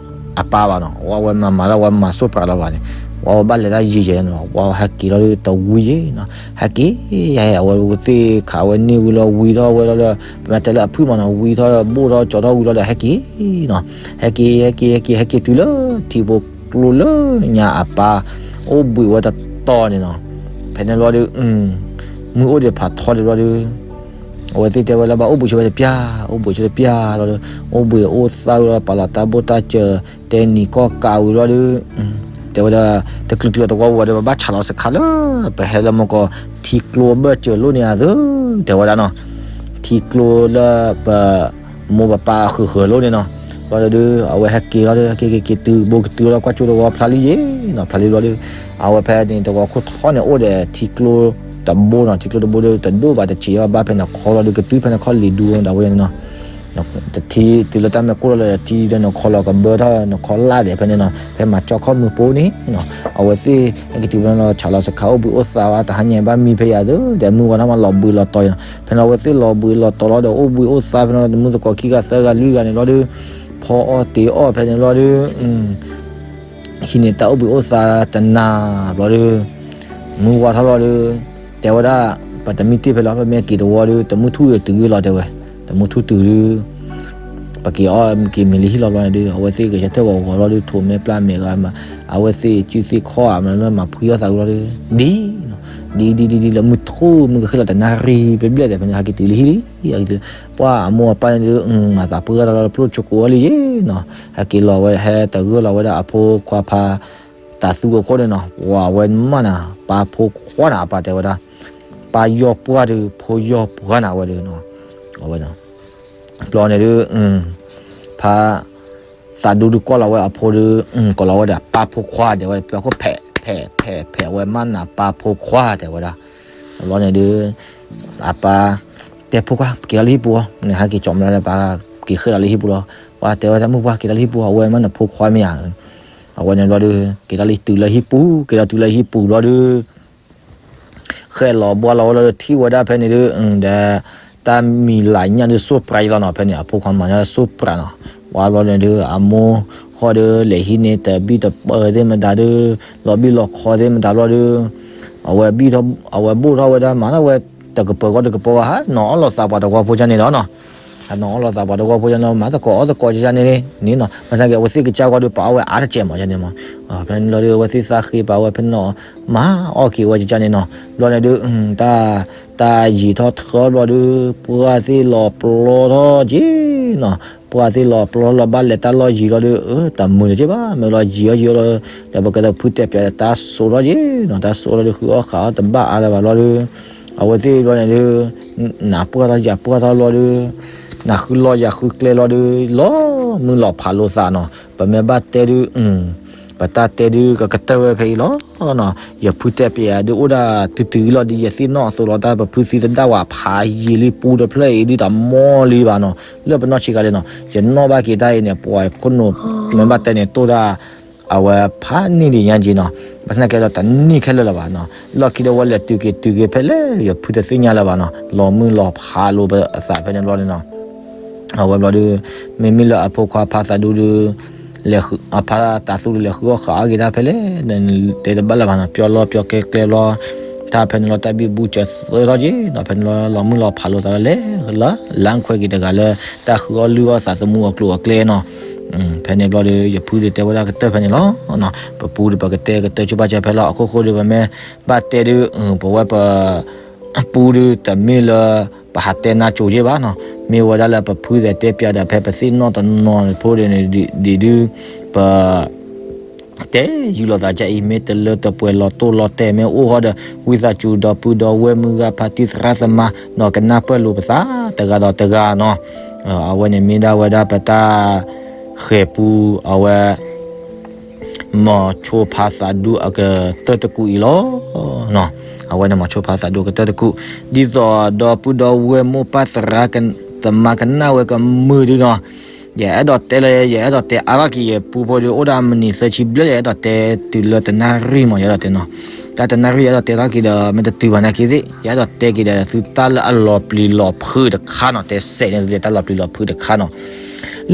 အပၢ်ဘၣ်နီၤ ဝဲဝဲမၤမၤလၢဝဲမၤစိပြးလီၤဘၣ်န့ၣ် ဝဲဝဲဘၣ်လဲၤတၢ်ယံာ်ယဲနီၤ ဝဲဟဲက့ၤလီၤဒုးတဝံယဲနီၤ ဟဲက့ၤ ဟဲအဝဲသ့ၣ်ခးဝဲန့ၢ်ဝံၤလီၤဝံၤထီၣ်ဝဲလီၤဒီး ပမ့ၢ်တဲလၢအဖုၣ်မးနီၤ ဝံၤထီၣ်ဘိၣ်ထီၣ်ကၠီထီၣ်ဝံၤလီၤဒီးဟဲက့ၤနီၤ ဟဲက့ၤ ဟဲက့ၤ ဟဲက့ၤ ဟဲက့ၤတုၤလၢထံဖိကျိလၢညါအပၢ် အိၣ်ဘှံးဝဲတတီၤန့ၣ်နီၤ ဖဲန့ၣ်လီၤဒုး မုၢ်အိၣ်ဒံးဖးထီဒံးလီၤဒုး အဝဲသ့ၣ်တဲဝဲလၢဘၣ်အိၣ်ဘှံးဆိဝဲတပျၢ် အိၣ်ဘှံးဆိတပျၢ်လီၤဒီး အိၣ်ဘှံးအိၣ်သါဝံၤလီၤ ပာ်လီၤတၢ်ဘိၣ်တၢ်စၢၤ တဲနံၤကီၢ်ကးဝံၤလီၤဒုး တဲဝဲဒၣ် တချုးတုၤလီၤတဝီဝဲဒီး ပဘၣ်ဆးလီၤစခါလၢ ပဟဲလၢမကီၢ် ထံကျိဘၢၣ်စၢၤလိၣ်န့ၣ်ဧါသၢ တဲဝဲဒၣ်နီၤ ထံကျိလၢပ မိၢ်ပပၢ်ဃုာ်ဃုာ်လိၣ်န့ၣ်နီၤ ဘျီဒုး အဝဲဟဲက့ၤလီၤဒီး ဟဲက့ၤက့ၤက့ၤတုၤ ဘိကတုၤလီၤကွၢ်ကၠိတဝီဖျါလံယ့ၣ်နီၤ ဖျါလံဘျီဒုး အဝဲဖဲန့ၣ်တဝီခိၣ်ထီၣ်န့ၣ် အိၣ်ဒီးထံကျိတဘိနီၤ ထံကျိတဘိဒီး တဒိၣ်ဘၣ်တဆံးဘၣ် ဘၣ်ဖဲန့ၣ်ခီလီၤဒုး ကတုၤဖဲန့ၣ်ခီလံၤဒူဝဲဒၣ်ဝဲန့ၣ်နီၤ တထံၣ်တုၤလၢတၢ်မၢကိၢ်လီၤလၢတထံၣ်ဒီး နခီလီၤကဘၢထီၣ် နခီလၢ်ဒဲးဖဲန့ၣ်နီၤ, ဖဲမၤကၠီခီၣ်မုၢ်ပိန့ၣ်နီၤ, အဝဲသ့ၣ်ကတုၤဖဲန့ၣ်လီၤ ဆးလီၤစခါအိၣ်ဘှံးအိၣ်သါဝဲ တဟါညါဘၣ်မံဖဲယၤသ့ ဒီးမုၢ်ဝါထီၣ်မးလီၤဘှံးလီၤတီၤနီၤ, ဖဲန့ၣ်အဝဲသ့ၣ်လီၤဘှံးလီၤတီၤလီၤဒီး အိၣ်ဘှံးအိၣ်သါဖဲန့ၣ်လီၤ တမုၢ်သကိးခံဂၤသၢဂၤလွံၢ်ဂၤန့ၣ်လီၤဒီး ဖီအီၣ်တ့ၤအီၣ်ဖဲန့ၣ်လီၤဒီး ဟံးန့ၢ်တၢ်အိၣ်ဘှံးအိၣ်သါတနၤဘျီဒီး မုၢ်ဝါထီၣ်လီၤဒီး တဲဝဲဒၣ် ပတမ့ၢ်တ့ၢ်ဖဲလီၤ ပမ့ၢ်က့ၤတဝီဒီး တမုၢ်ထူၣ်တုၤဂ့ၤလီၤတဲဝဲ, တမုၢ်ထူၣ်တုၤဒီး ပက့ၤအီၣ်က့ၤမ့ၤလၢဟံၣ်လီၤဘျီန့ၣ်ဒီး အဝဲသ့ၣ်ကဆၢထၢၣ်ဂီၤဂီၤလီၤဒီး ထိးမဲပျၢ်မဲာ်ဂၤမး အဝဲသ့ၣ်စုသ့ၣ်ခီၣ်အမးလၢမၤဖှံအီၣ်သးဝံၤလီၤဒီး ဒ်နီၤ ဒ်ဒ်ဒ်ဒ်လၢမုၢ်ထူၣ်မုၢ်ကဃ့ၢ်လီၤတနၣ်ရံၣ် ပဘျဲၣ်ဒီးဖဲန့ၣ် ဟဲက့ၤတုၤလၢဟံၣ်လံ ဟဲက့ၤတုၤ ပှၢ်အမိၢ်အပၢ်န့ၣ်ဒီး မၤသးပှၢ်တၢ်လီၤ ဖျိၣ်ဆိကိးအီၤလံယ့နီၤ, ဟဲက့ၤလီၤဝဲ ဟဲတဂၢၢ်လီၤဝဲဒၣ်အဖိခွါဖး တၤသူအခိၣ်န့ၣ်နီၤ, ပှၤဝဲမးနၤ ပၢ်ဖိခွါနၤအပၢ်တဲဝဲဒၣ်, ပၢ်ယီၢ်ပှၢ်ဒီး ဖိယီၢ်ပှၢ်နၤဝဲဒီးနီၤ, အဝဲ ဘျီန့ၣ်ဒီး ဖါ သးဒူဒုးကွၢ်လီၤဝဲအဖိဒီး ကိးလီၤဝဲဒီး ပၢ်ဖိခွါတဲဝဲ ပၢ်ခိၣ်ဖဲး ဖဲး ဖဲး ဖဲးဝဲမးနၤ ပၢ်ဖိခွါတဲဝဲဒၣ်, ဘျီန့ၣ်ဒီး အပၢ် တဲဖိခွါ က့ၤလီၤလၢဟံၣ်ပူၤအီၤ နဟဲက့ၤကၠီမးလၢပၢ်က့ၤဃ့ၢ်လီၤလၢဟံၣ်ပူၤလီၤ, ပှၤတဲဝဲဒၣ် မုၢ်ပှၢ်က့ၤလီၤလၢဟံၣ်ပူၤ အဝဲမးနဖိခွါမ့ၢ်ဧါ, အဝဲန့ၣ်ဘျီဒီး က့ၤလီၤလၢတုၤလၢဟံၣ်ပူၤ က့ၤလီၤတုၤလၢဟံၣ်ပူၤဘျီဒီး ဃဲလီၤဘှါလီၤဝဲလီၤဒီးထံၣ်ဝဲဒၣ်ဖဲန့ၣ်ဒီး ဒီး တၢ်မံၤလၤညၣ်ဒုးစိၢ်ပြးယလီၤနီၤ ဖဲန့ၣ် အဖိခွါမၤန့ၢ်စိၢ်ပြးနီၤ, ဝံၤဘျီန့ၣ်ဒီး အမိၢ်ဟီၣ်ဒီး လဲၤဟံးန့ၢ်တဘံၣ်တပၢၢ်သ့ၣ်မတၤဒီး လီၤဘံၣ်လီၤခီသ့ၣ်မတၤဘျီဒီး အဝဲဘံၣ်ထီၣ် အဝဲဘိၣ်ထီၣ်ဝဲဒၣ် မၤထီၣ်ဝဲ တကပၢၤဂီၢ်တကပၢၤဂီၢ် ဟးနီၤအီၣ်လိာ်သးပှၤတဝီဖိကန့ၣ်ဒီးနီၤ ဟးနီၤအီၣ်လိာ်သးပှၤတဝီဖိကန့ၣ် မၤသကိးအီၣ်သကိးကန့ၣ် န့ၣ်နီၤ ဘၣ်ဆၣ်က့ၤ အဝဲသ့ၣ်ကစၢ်ဂီၢ်ဒီး ပာ်အီၣ်ဝဲအါတကဲးမးန့ၣ်မး, ဖဲန့ၣ်ဘျီဒီး အဝဲသ့ၣ်သးဃ့ပာ်ဝဲဖဲန့ၣ်နီၤ မၤအီၣ်က့ၤဝဲကန့ၣ်နီၤ, ဘျီန့ၣ်ဒီး တၢ် တၢ်ယံာ်ထီၣ်ထီဘျီဒီး ပှၢ်သ့ၣ်လီၤပျီထီၣ်က့နီၤ, ပှၢ်သ့ၣ်လီၤပျီထီၣ်လီၤ ဘၣ်လဲၤတၢ်လီၢ်ယံၤလီၤဒီး တမုာ်လၢၤက့ဘၣ် မ့ၢ်လီၤယံၤအီၤယံၤလီၤ ဒီးပကဖုတဲာ်ပျးတၢ်စိးထီၣ်က့နီၤ တၢ်စိးလီၤဒီး ဃုအီၣ်ဃးအီၣ်တဘၣ်အါလၢၤဘၣ်လီၤဒီး အဝဲသ့ၣ်ဘျီန့ၣ်ဒီး နပှၢ်ထီၣ်ယပှၢ်ထီၣ်လီၤဒီး နဃုလီၢ်ယဃုကျဲလီၤဒီး လီၤမုၢ်လီၤဖးလိာ်သးနီၤ, ပမ့ၢ်ဘၣ်တဲဒုး ပတၢ်တဲဒုးကကတၢၢ်ဝဲဖဲအံၤလီၤနီၤ, ယဖုတဲာ်ပျးဒုးအိၣ်ဒၣ်တုၤတုၤလီၤဒီး ယသ့ၣ်နီၣ်အသိးလီၤ တၢ်ပဖုသံတဒၣ်ဝဲဖးယံာ်လံပူတဖျၢၣ်အံၤဒုးတမီလံဘၣ်နီၤ, လၢပနီၢ်ဆံးခါလံနီၤ, ယနီၣ်ဘၣ်က့ၤတၢ်အံၤန့ၣ် ပှၤခိၣ်နူာ်မ့ၢ်ဘၣ်တဲန့ၣ် တိၢ်ဒၣ် အဝဲဖးန့ၢ်ဒံးညါက့နီၤ, ဘၣ်ဆၣ်သနာ်က့ဒီးတန့ၢ်ခဲလၢာ်လၢၤဘၣ်နီၤ, လီၢ်ခံဒီးဝဲလဲၤတုၤက့ၤတုၤက့ၤဖဲလဲၣ် ယဖုတသ့ၣ်ညါလၢၤဘၣ်နီၤ, လီၤမုၢ်လီၤဖးလိာ်ပသးဖဲန့ၣ်ဘျီန့ၣ်နီၤ အဝဲဘျီဒီး မ့မ့ၢ်လၢအဖိခွါဖါသးဒူဒီး အဖါတၤသူဒီးလဲၤဃုအီၣ်ဃးအီၣ်က့ၤတၢ်ဖဲလဲၣ် တဲတဘၣ်လၢၤဘၣ်နီၤ, ပျီလီၤပျီကျဲကျဲဘျီ တၢ်ဖဲန့ၣ်လီၤ တၢ်ဘံဘူစၢၤသၢထီၣ်က့နီၤ, ဖဲန့ၣ်လီၤ လီၤမုၢ်လီၤဖးလိာ်သးလၢလဲၤလၢ လၢခွဲက့ၤတဂၤလၢ တၢ်ဃုအီၣ်လုၢ်အီၣ်သးသမူအကျိၤအကျဲနီၤ, ဖဲန့ၣ်ဘျီဒီး ယဖုဒီးတဲဝဲဒၣ်ကတၢၢ်ဖဲန့ၣ်လီၤ, ပပူဒီးပကတဲကတၢၢ်ဆိဘၣ်စၢၤဖဲလီၤ အခိၣ်ဃိဒီးပမ့ၢ်ဘၣ်တဲဒုး ပဝဲပ ပူဒီးတမ့ၢ်လၢ ပဟးတဲနါစိၤယ့ၢ်ဘၣ်နီၤ, မ့ၢ်ဝဲဒၣ်လၢပဖုသဲးတဲပျးဒီး ဖဲပသ့ၣ်နီၣ်တနီၤဖိဒ်န့ၣ်ဒ်ဒုး ပ တဲယူၢ်လိာ်သးကအံၤ မ့ၢ်တလၢတပှဲၤလီၤတိၢ်လီၤတဲာ်မ့ၢ်အိၣ်ဃီဒီး ဝံသးစူၤဒီပုၢ်ဒီဝဲၢ်မုၢ်ဂၤဖါတံၢ်သရၣ်သမါ နီၢ်ကနၢ်ပၢၢ်လိာ်ပသး တဂၤဒီးတဂၤနီၤ, အဝဲန့ၣ်မ့ၢ်ဒၣ်ဝဲဒၣ်ပတၢ်ဃဲၤပူအဝဲ မီၤဆိဖါသးဒူအကတၢၢ်တကူာ်အံၤလီၤ. အဝဲန့ၣ် မီၤဆိဖါသးဒူအကတၢၢ်တကူာ်, ဒ်သိးဒီပုၢ်ဒီဝဲၢ်မိၢ်ပၢ်သရၣ်သမါကနၣ်ဝဲကမုာ်ဒုနီၤ, ယအဲၣ်ဒိးတဲလၢ ယအဲၣ်ဒိးတဲအါထီၣ်က့ၤယပူဖိဒီး အိၣ်ဒၣ်မံးနံးသၢဆံဘျဲၣ် ယအဲၣ်ဒိးတဲတုၤလၢတနၣ်ရံၣ်မး ယအဲၣ်ဒိးတဲနီၤ, တၢ်တနၣ်ရံၣ်ယအဲၣ်ဒိးတဲထီၣ်က့ၤဒီး မ့ၢ်တတုၤဘၣ်နာ်က့သ့ၣ် ယအဲၣ်ဒိးတဲက့ၤဒီးသုတၢ်လၢအလီၤပျံၤလီၤဖုးတခါနီၤ, တဲစဲးန့ၣ်သုတၢ်လီၤပျံၤလီၤဖုးတခါနီၤ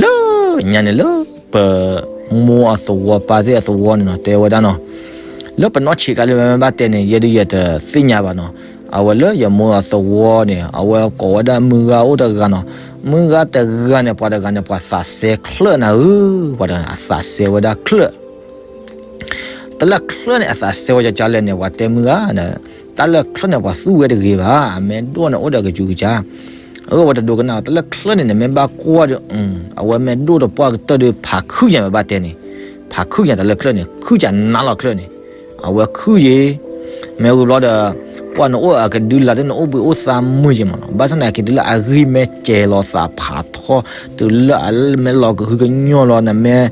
လၢညါန့ၣ်လၢ ပမိၢ်အသဝီပၢ်သ့ၣ်အသဝီန့ၣ်နီၤ တဲဝဲဒၣ်နီၤ, လၢပနီၢ်ဆံးခါလၢပမ့ၢ်ဘၣ်တဲန့ၣ် ယဲဒုးယတသ့ၣ်ညါဘၣ်နီၤ, အဝဲလၢယမိၢ်အသဝီန့ၣ် အဝဲကိးဝဲဒၣ်မုၢ်ဂၤအိၣ်တဂၤနီၤ, မုၢ်ဂၤတဂၤန့ၣ် ပှၤတဂၤန့ၣ် ပှၤသးစဲချၢၣ်နၤဧၢ, ပှၤတဂၤန့ၣ် အသးစဲဝဲဒၣ်ချၢၣ် တၢ်လၢချၢၣ်န့ၣ် အသးစဲဝဲကကလဲၣ်န့ၣ် ပှၤတဲမုၢ်ဂၤန့ၣ်, တၢ်လၢချၢၣ်န့ၣ် ပှၤသူၣ်ဝဲတဂ့ၤဘၣ်, အမဲာ်ဒိၣ်န့ၣ်အိၣ်ဒီးကစူၤကစၢ်, အဝဲတဒိကနၣ် တၢ်လၢချၢၣ်န့ၣ် နမ့ၢ်ဘၣ်ကွၢ်ဒီး အဝဲမဲာ်ဒိၣ်ဒီးပှၢ်ကတၢၢ်ဒီး ဖးခုၣ်ညါမ့ၢ်ဘၣ်တဲန့ၣ်, ဖးခုၣ်ညါတၢ်လၢချၢၣ်န့ၣ် ခုၣ်ကနါလီၤချၢၣ်န့ၣ်, အဝဲခုၣ်ယ့ၤ မ့ၢ်ဝံၤဘျီဒီး ပှၢ်နအိၣ်အကဒုလာ်ဒီး နအိၣ်ဘှံးအိၣ်သါမုာ်ယ့ၤမးနီၤ, ဘၣ်ဆၣ်သနာ်က့ တုၤလၢအဂံၢ်မ့ၢ်စဲၤလီၤသးဖးထီ တုၤလၢအမ့ၢ်လီၤကဟုကညီၢ်လီၤ နမ့ၢ်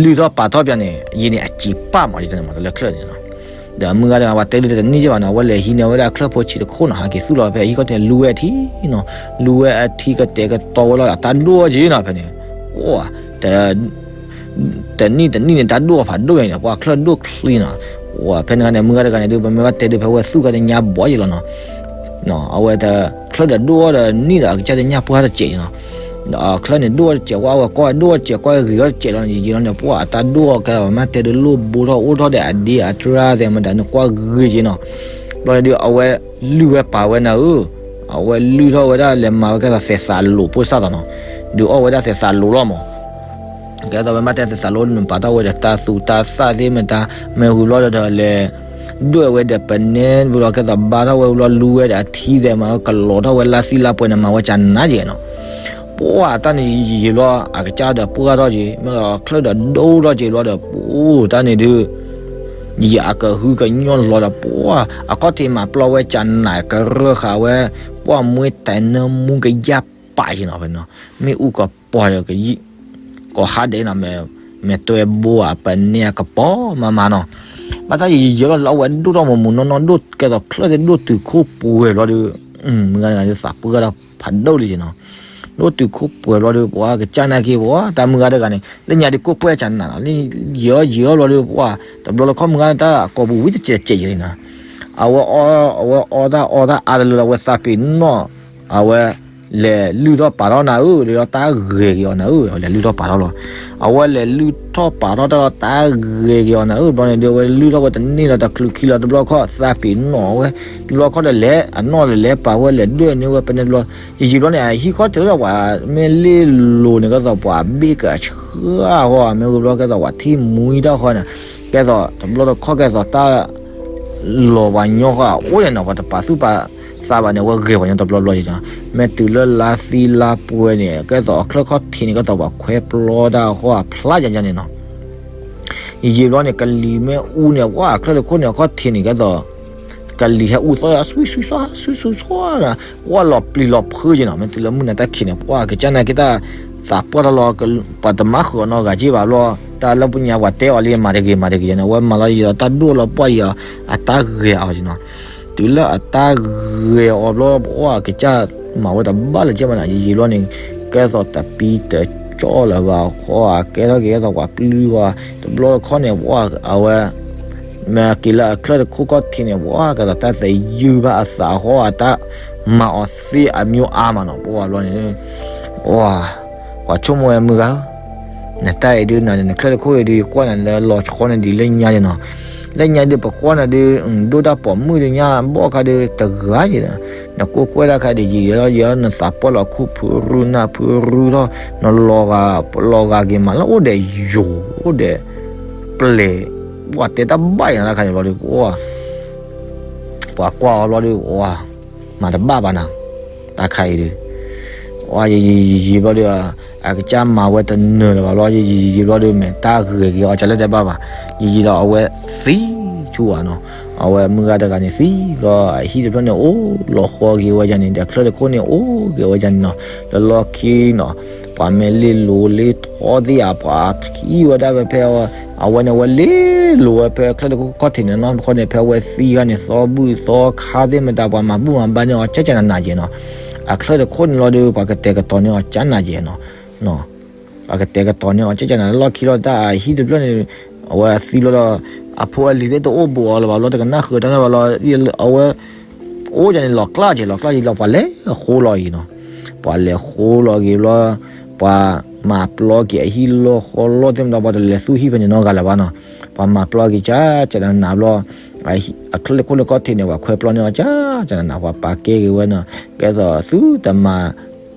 လုၢ်ထီၣ်ပာ်ထီၣ်ပၠးန့ၣ် ယံာ်န့ၣ်အစံးပာ်မး ယတန့ၣ်မး တၢ်လၢချၢၣ်န့ၣ်နီၤ, ဒီးမုၢ်ဂၤတဂၤ ပှၤတဲဒုးတန့ၢ်က့ဘၣ်နီၤ, အဝဲလဲၤဟံးန့ၢ်ဝဲဒၣ်ချၢၣ်ဖိဆံးတခိၣ်နီၤ, ဟးက့ၤသူၣ်လီၤဖဲအဟံၣ်ခီၣ်ထံးန့ၣ် လူဝဲအထံနီၤ, လူဝဲအထံကတဲာ်ကတီၤဝဲလီၤ, အတၢ်ဒိၣ်က့နီၤ ဖဲန့ၣ်, အိၣ် တနံၣ်တနံၣ်န့ၣ် တၢ်ဒိၣ်အဖးဒိၣ်ညါန့ၣ် ပှၤချၢၣ်ဒိၣ်ချံနီၤ, အိၣ် ဖဲန့ၣ်န့ၣ် မုၢ်ဂၤတဂၤန့ၣ်ဒုး ပမ့ၢ်ဘၣ်တဲဒုးဖဲဝဲသူၣ်ကဲတညါဘီယ့လီၤနီၤ, အဝဲတ ချၢၣ်ဒီးဒိၣ်အီၤဒီးနံၣ်ဒီးအကစၢ်တညၣ်ပှၢ်တစဲးနီၤ, ဒီးချၢၣ်န့ၣ်ဒိၣ်အီၤတစဲးကွၢ်ဝဲကီၢ်ဒိၣ်အီၤတစဲးကွၢ်ဂ့ၤအီၤတစဲးလီၤန့ၣ် ယယံာ်လီၤန့ၣ် ပှၤအတၢ်ဒိၣ်အီၤကဲ ပမ့ၢ်တဲဒုးလိၣ်ဘိထီၣ်အိၣ်ထီၣ်ဒီး အဒ့အတြၢ်သဲးမတၤန့ၣ် ကွၢ်ဂ့ၤက့နီၤ, ဘျီန့ၣ်ဒုး အဝဲလုၢ်ဝဲပာ်ဝဲနၤဧၢ, အဝဲလုၢ်ထီၣ်ဝဲဒၣ်လဲၤမၤဝဲကဲသိးသဲးသးလိာ်ဖိစၢ်သိးနီၤ, ဒုးအီၣ်ဝဲဒၣ်သဲးသးလိာ်လီၤမး ကဲသိးပမ့ၢ်တဲသဲးသးလိာ်န့ၣ် ပာ်ထီၣ်ဝဲဒီးတၢ်သူတၢ်သၣ်သ့ၣ်မတၤ မ့ၢ်ဝံၤဘျီဒီးလဲၤ ဒွဲၣ်ဝဲဒီးပနဲ ဝံၤလီၤကဲသိးဘါထီၣ်ဝဲဝံၤလီၤ လူဝဲဒီးအထံသဲးမး ကလီၤထီၣ်ဝဲလါသံလါပှဲၤန့ၣ် မၤဝဲကနးက့နီၤ, ပှၤတၢ်န့ၣ်ယံာ်ယံာ်ဘျီ အကစၢ်ဒီးပှၢ်ထီၣ်က့ မ့ၢ်ချၢၣ်ဒီးဒိၣ်ထီၣ်က့ဘျီဒီး ပှၤတၢ်န့ၣ်ဒုး ယံာ်အကဟုကညီၢ်လီၤဒီး ပှၤအခီၣ်ထံးမၤပျီဝဲကနးကရၢၢ်ဃာ်ဝဲ ပှၤမှ့တနၢမူကယၢ်ပာ်က့နီၤ ဖဲနီၤ မ့ၣ်အူကပီၤဒီး ကဟးဒဲးနီၤ မဲာ်တွဲဘိအပနဲအကပီၤမးမးနီၤ, ဘၣ်ဆၣ်ယံာ်ယံာ်လီၤလၢအဝဲဒိၣ်ထီၣ်မးမးနီၢ်နီၢ်ဒိၣ်ကဲသိးချၢၣ်သ့ၣ်ဒိၣ်တုာ်ခိၣ်ပှဲၤဘျီဒီး မုၢ်ဂၤတဂၤဒီးသးပှၢ်ဒီးဖးဒိၣ်လံက့နီၤ, ဒိၣ်တုာ်ခိၣ်ပှဲၤဘျီဒီး ပှၤကစၢ်နာ်က့ ပှၤတၢ်မုၢ်ဂၤတဂၤန့ၣ် လၢညါဒုးကိးကွဲကနးနီၤ လၢယံာ်အီၣ်ယံာ်အီၣ်ဘျီဒီး ပှၤတဘျီလၢခီၣ်မုၢ်ဂၤန့ၣ် တၢ်ကိာ်ပူၤဝံၤတစဲးတစဲးယံာ်လံနီၤ, အဝဲအီ အဝဲအီတၢ်အီတၢ်အါတလၢလီၤ အဝဲသးပ့ၤနီၣ် အဝဲ လဲၤလုၢ်ထီၣ်ပာ်ထီၣ်နၤဧၢ ဒီးတၢ်ဂဲၤက့ၤအီၤနၤဧၢ လဲၤလုၢ်ထီၣ်ပာ်ထီၣ်လီၤ, အဝဲလဲၤလုၢ်ထီၣ်ပာ်ထီၣ်တၢ်လီၤ တၢ်ဂဲၤက့ၤအီၤနၤဧၢ ဘျီန့ၣ်ဒီး အဝဲလုၢ်ထီၣ်ဝဲတန့ၢ်လီၤ တချုးခံလီၤ တဘျီခီၣ်သးပ့ၤနီၣ်ဝဲ တဘျီခီၣ်ဒီးလဲၤ အနီၢ်ဒီးလဲၤပာ်ဝဲ လဲၤဒွဲၣ်န့ၢ်ဝဲပနဲတဘျီ, ယံာ်ယံာ်ဘျီန့ၣ် အဟံၣ်ခီၣ်ထံးလၢပှၤမ့ၢ်လ့ၢ်လိၤန့ၣ် ကဲသိးပှၤဘ့ၣ်ကဆှၢအဃိ မ့ၢ်ဝံၤဘျီကဲသိးပှၤထံၣ်မှံတၢ်ဃီန့ၣ် ကဲသိးတဘျီတခီၣ်ကဲသိးတၢ် လီၤပှၤညီဃီအိၣ်န့ၣ်နီၤ ပှၤတပာ်သူၣ်ပာ်သးဘၣ်န့ၣ် အဝဲဂဲၤပှၤညီတဘျီဘျီယံၤနီၤ, မ့ၢ်တုၤလၢလါသံလါပှဲၤန့ၣ် ကဲသိးချၢၣ်ခီၣ်ထံးန့ၣ် ကဲသိးပှၤခွဲပျီတၢ်ဃီအဖျါယၤယၤန့ၣ်နီၤ, ယံာ်ယံာ်ဘျီန့ၣ် ကလံၤမ့ၢ်အူန့ၣ် ပှၤချၢၣ်တခိၣ်န့ၣ် အခီၣ်ထံးန့ၣ် ကဲသိး ကလံၤဟဲအူသီ ဆွံဆွံဆွံဆွံဆွံ ပှၤလီၤပျံၤလီၤဖုးယံၤနီၤ, မ့ၢ်တုၤလၢမုၢ်နၤတၢ်ခံးန့ၣ် ပှၤကစၢ်နာ်က့တၢ်သးပှၢ်ထီၣ်လီၤ, ပှၤတမၤဃုာ်အီၤနီတဂၤက့ဘၣ်ဘျီ, တၢ်လၢပညါပှၤတဲအီၤလံ မၤတဂ့ၤမၤတဂ့ၤယၤန့ၣ် အဝဲမၤလီၤယံၤဒီးတၢ်ဒိၣ်လီၤပှၢ်ယံၤအီၤ အတၢ်ဂဲၤအီၤယံၤနီၤ, တုၤလၢအတၢ်ဂဲၤအီၤဘျီ ပှၤကစၢ်မၤဝဲတဘၣ်လၢၤက့ဘၣ်နီၤ, ယံာ်ယံာ်ဘျီန့ၣ် ကဲသိးတပံတကၠီလၢၤဘၣ်ဃီ ကဲထီၣ်က့ၤကဲသိးပှၤပျုၢ်ဃီ, တဘျီတခီၣ်န့ၣ် ပှၤအဝဲ မ့ၢ်က့ၤလၢအချၢၣ်တခိၣ်ခီၣ်ထံးန့ၣ် ပှၤကဲသိးတၢ်သယုၢ်ဘၣ်အသးဃီ အတၢ်မၤအီၤသ့အမျိုးအါမးနီၤ, ပှၤဘျီန့ၣ် ပှၤဆိကမိၣ်ဝဲမုၢ်ဂၤဧၢ, နတၢ်အံၤဒုးနၤန့ၣ် နချၢၣ်တခိၣ်အံၤဒုး ယကွၢ်နၤလၢလီၤဆီန့ၣ်ဒ်လၢညါန့ၣ်နီၤ, လၢညါဒုး ပကွၢ်နၤဒုး ဒိၣ်တၢ်ပိာ်မုၣ်ဒုးညါဘီၣ်ခါဒုးတဂၤယံၤ, နကိးကွဲၢ်တၢ်ခါဒုးယံာ်လီၤယံၤလီၤ နသးပှၢ်လီၤခူၣ်ဖုရူနၢ်ဖုရူထီၣ် နလီၤဂာ်လီၤဂာ်က့ၤမးလၢအိၣ်ဒီးယိၤ အိၣ်ဒီး ပျဲၢ် ပှၤတဲတၢ်ဘၣ်ယံၤနီၤ တၢ်ခါန့ၣ်ဘျီဒုး ပှၤ ပှၤကွၢ်အီၤဘျီဒုး ပှၤ မၤတဘၣ်ဘၣ်နၤ တၢ်ခါအံၤဒုး ပှၤယံာ်ယံာ်ယံာ်ယံာ်ဘျီဒုး အကစၢ်မၤဝဲတနၢၤလၢၤဘၣ်ဘျီ ယံာ်ယံာ်ယံာ်ဘျီဒုး မ့ၢ်တၢ်ဂဲၤက့ၤအီၤ ကလဲၣ်တဲဘၣ်ဘၣ် ယံာ်ယံာ်ဒီးအဝဲသံဆူၣ်ဧါနီၤ အဝဲမုၢ်ဂၤတဂၤန့ၣ်သံဘျီ အဟံၣ်တဖျၢၣ်န့ၣ်အိၣ်လီၤဃီက့ၤဝဲဒၣ်န့ၣ် ဒီးချၢၣ်တခိၣ်န့ၣ်အိၣ်က့ၤဝဲဒၣ်န့ၣ်နီၤ လၢလီၢ်ခံနီၤ ပှၤမ့ၢ်လ့ၢ်လိၤလ့ၢ်ထီသ့ၣ်ဧါ ပှၤထံၣ်ဝဲဒၣ်ဖဲဖဲ အဝဲန့ၣ် အဝဲလ့ၢ်လိၤဝဲဖဲချၢၣ်တခိၣ်ခီၣ်ထံးန့ၣ်နီၤ ဖဲန့ၣ် ဖဲအဝဲသံခါန့ၣ် သီဘူၣ်သီခါသ့ၣ်မတၤ ပှၤမၤဘူၣ်မၤဘါန့ၢ်အီၤ ကၠၢ်ကၠၢ်နးနးက့ၤနီၤ အချၢၣ်တခိၣ်န့ၣ်လီၤဒုး ပှၤကတဲာ်ကတီၤန့ၢ်အီၤကၠၢ်နးက့ၤနီၤ ပှၤကတဲာ်ကတီၤန့ၢ်အီၤ ကၠၢ်ကၠၢ်နး လီၢ်ခံလီၤ တၢ်အဟံၣ်တဖျၢၣ်န့ၣ် အဝဲသံလီၤဒီး အဖိအလံၤသ့ၣ်တအိၣ်ဘူးအီၤလၢၤဘၣ် လီၤတကနၣ်ဃုာ်တၢ်န့ၣ်ဘၣ်လီၤ အဝဲ အိၣ်ကန့ၣ် လီၤကျၢ်က့ၤ လီၤကျၢ်က့ၤလီၤ ပှၤလဲၤဃိလီၤအံၤနီၤ ပှၤလဲၤဃိလီၤက့ၤဘျီ ပှၤမၤပျီက့ၤအဟံၣ်လီၢ်ဃီလီၢ်သ့ၣ်မတၤ ပှၤတလဲၤသူၣ်ဟံၣ်ဖဲန့ၣ်နီတဂၤလၢၤဘၣ်နီၤ ပှၤမၤပျီက့ၤကၠၢ်ကၠၢ်နးနးဘျီ အချၢၣ်တခိၣ်လၢခီၣ်ထံးန့ၣ် ပှၤခွဲပျီန့ၢ်အီၤကၠၢ်ကၠၢ်နးနး ပှၤပာ်ကဲက့ၤဝဲနီၤ ကဲသိးသုတမၤ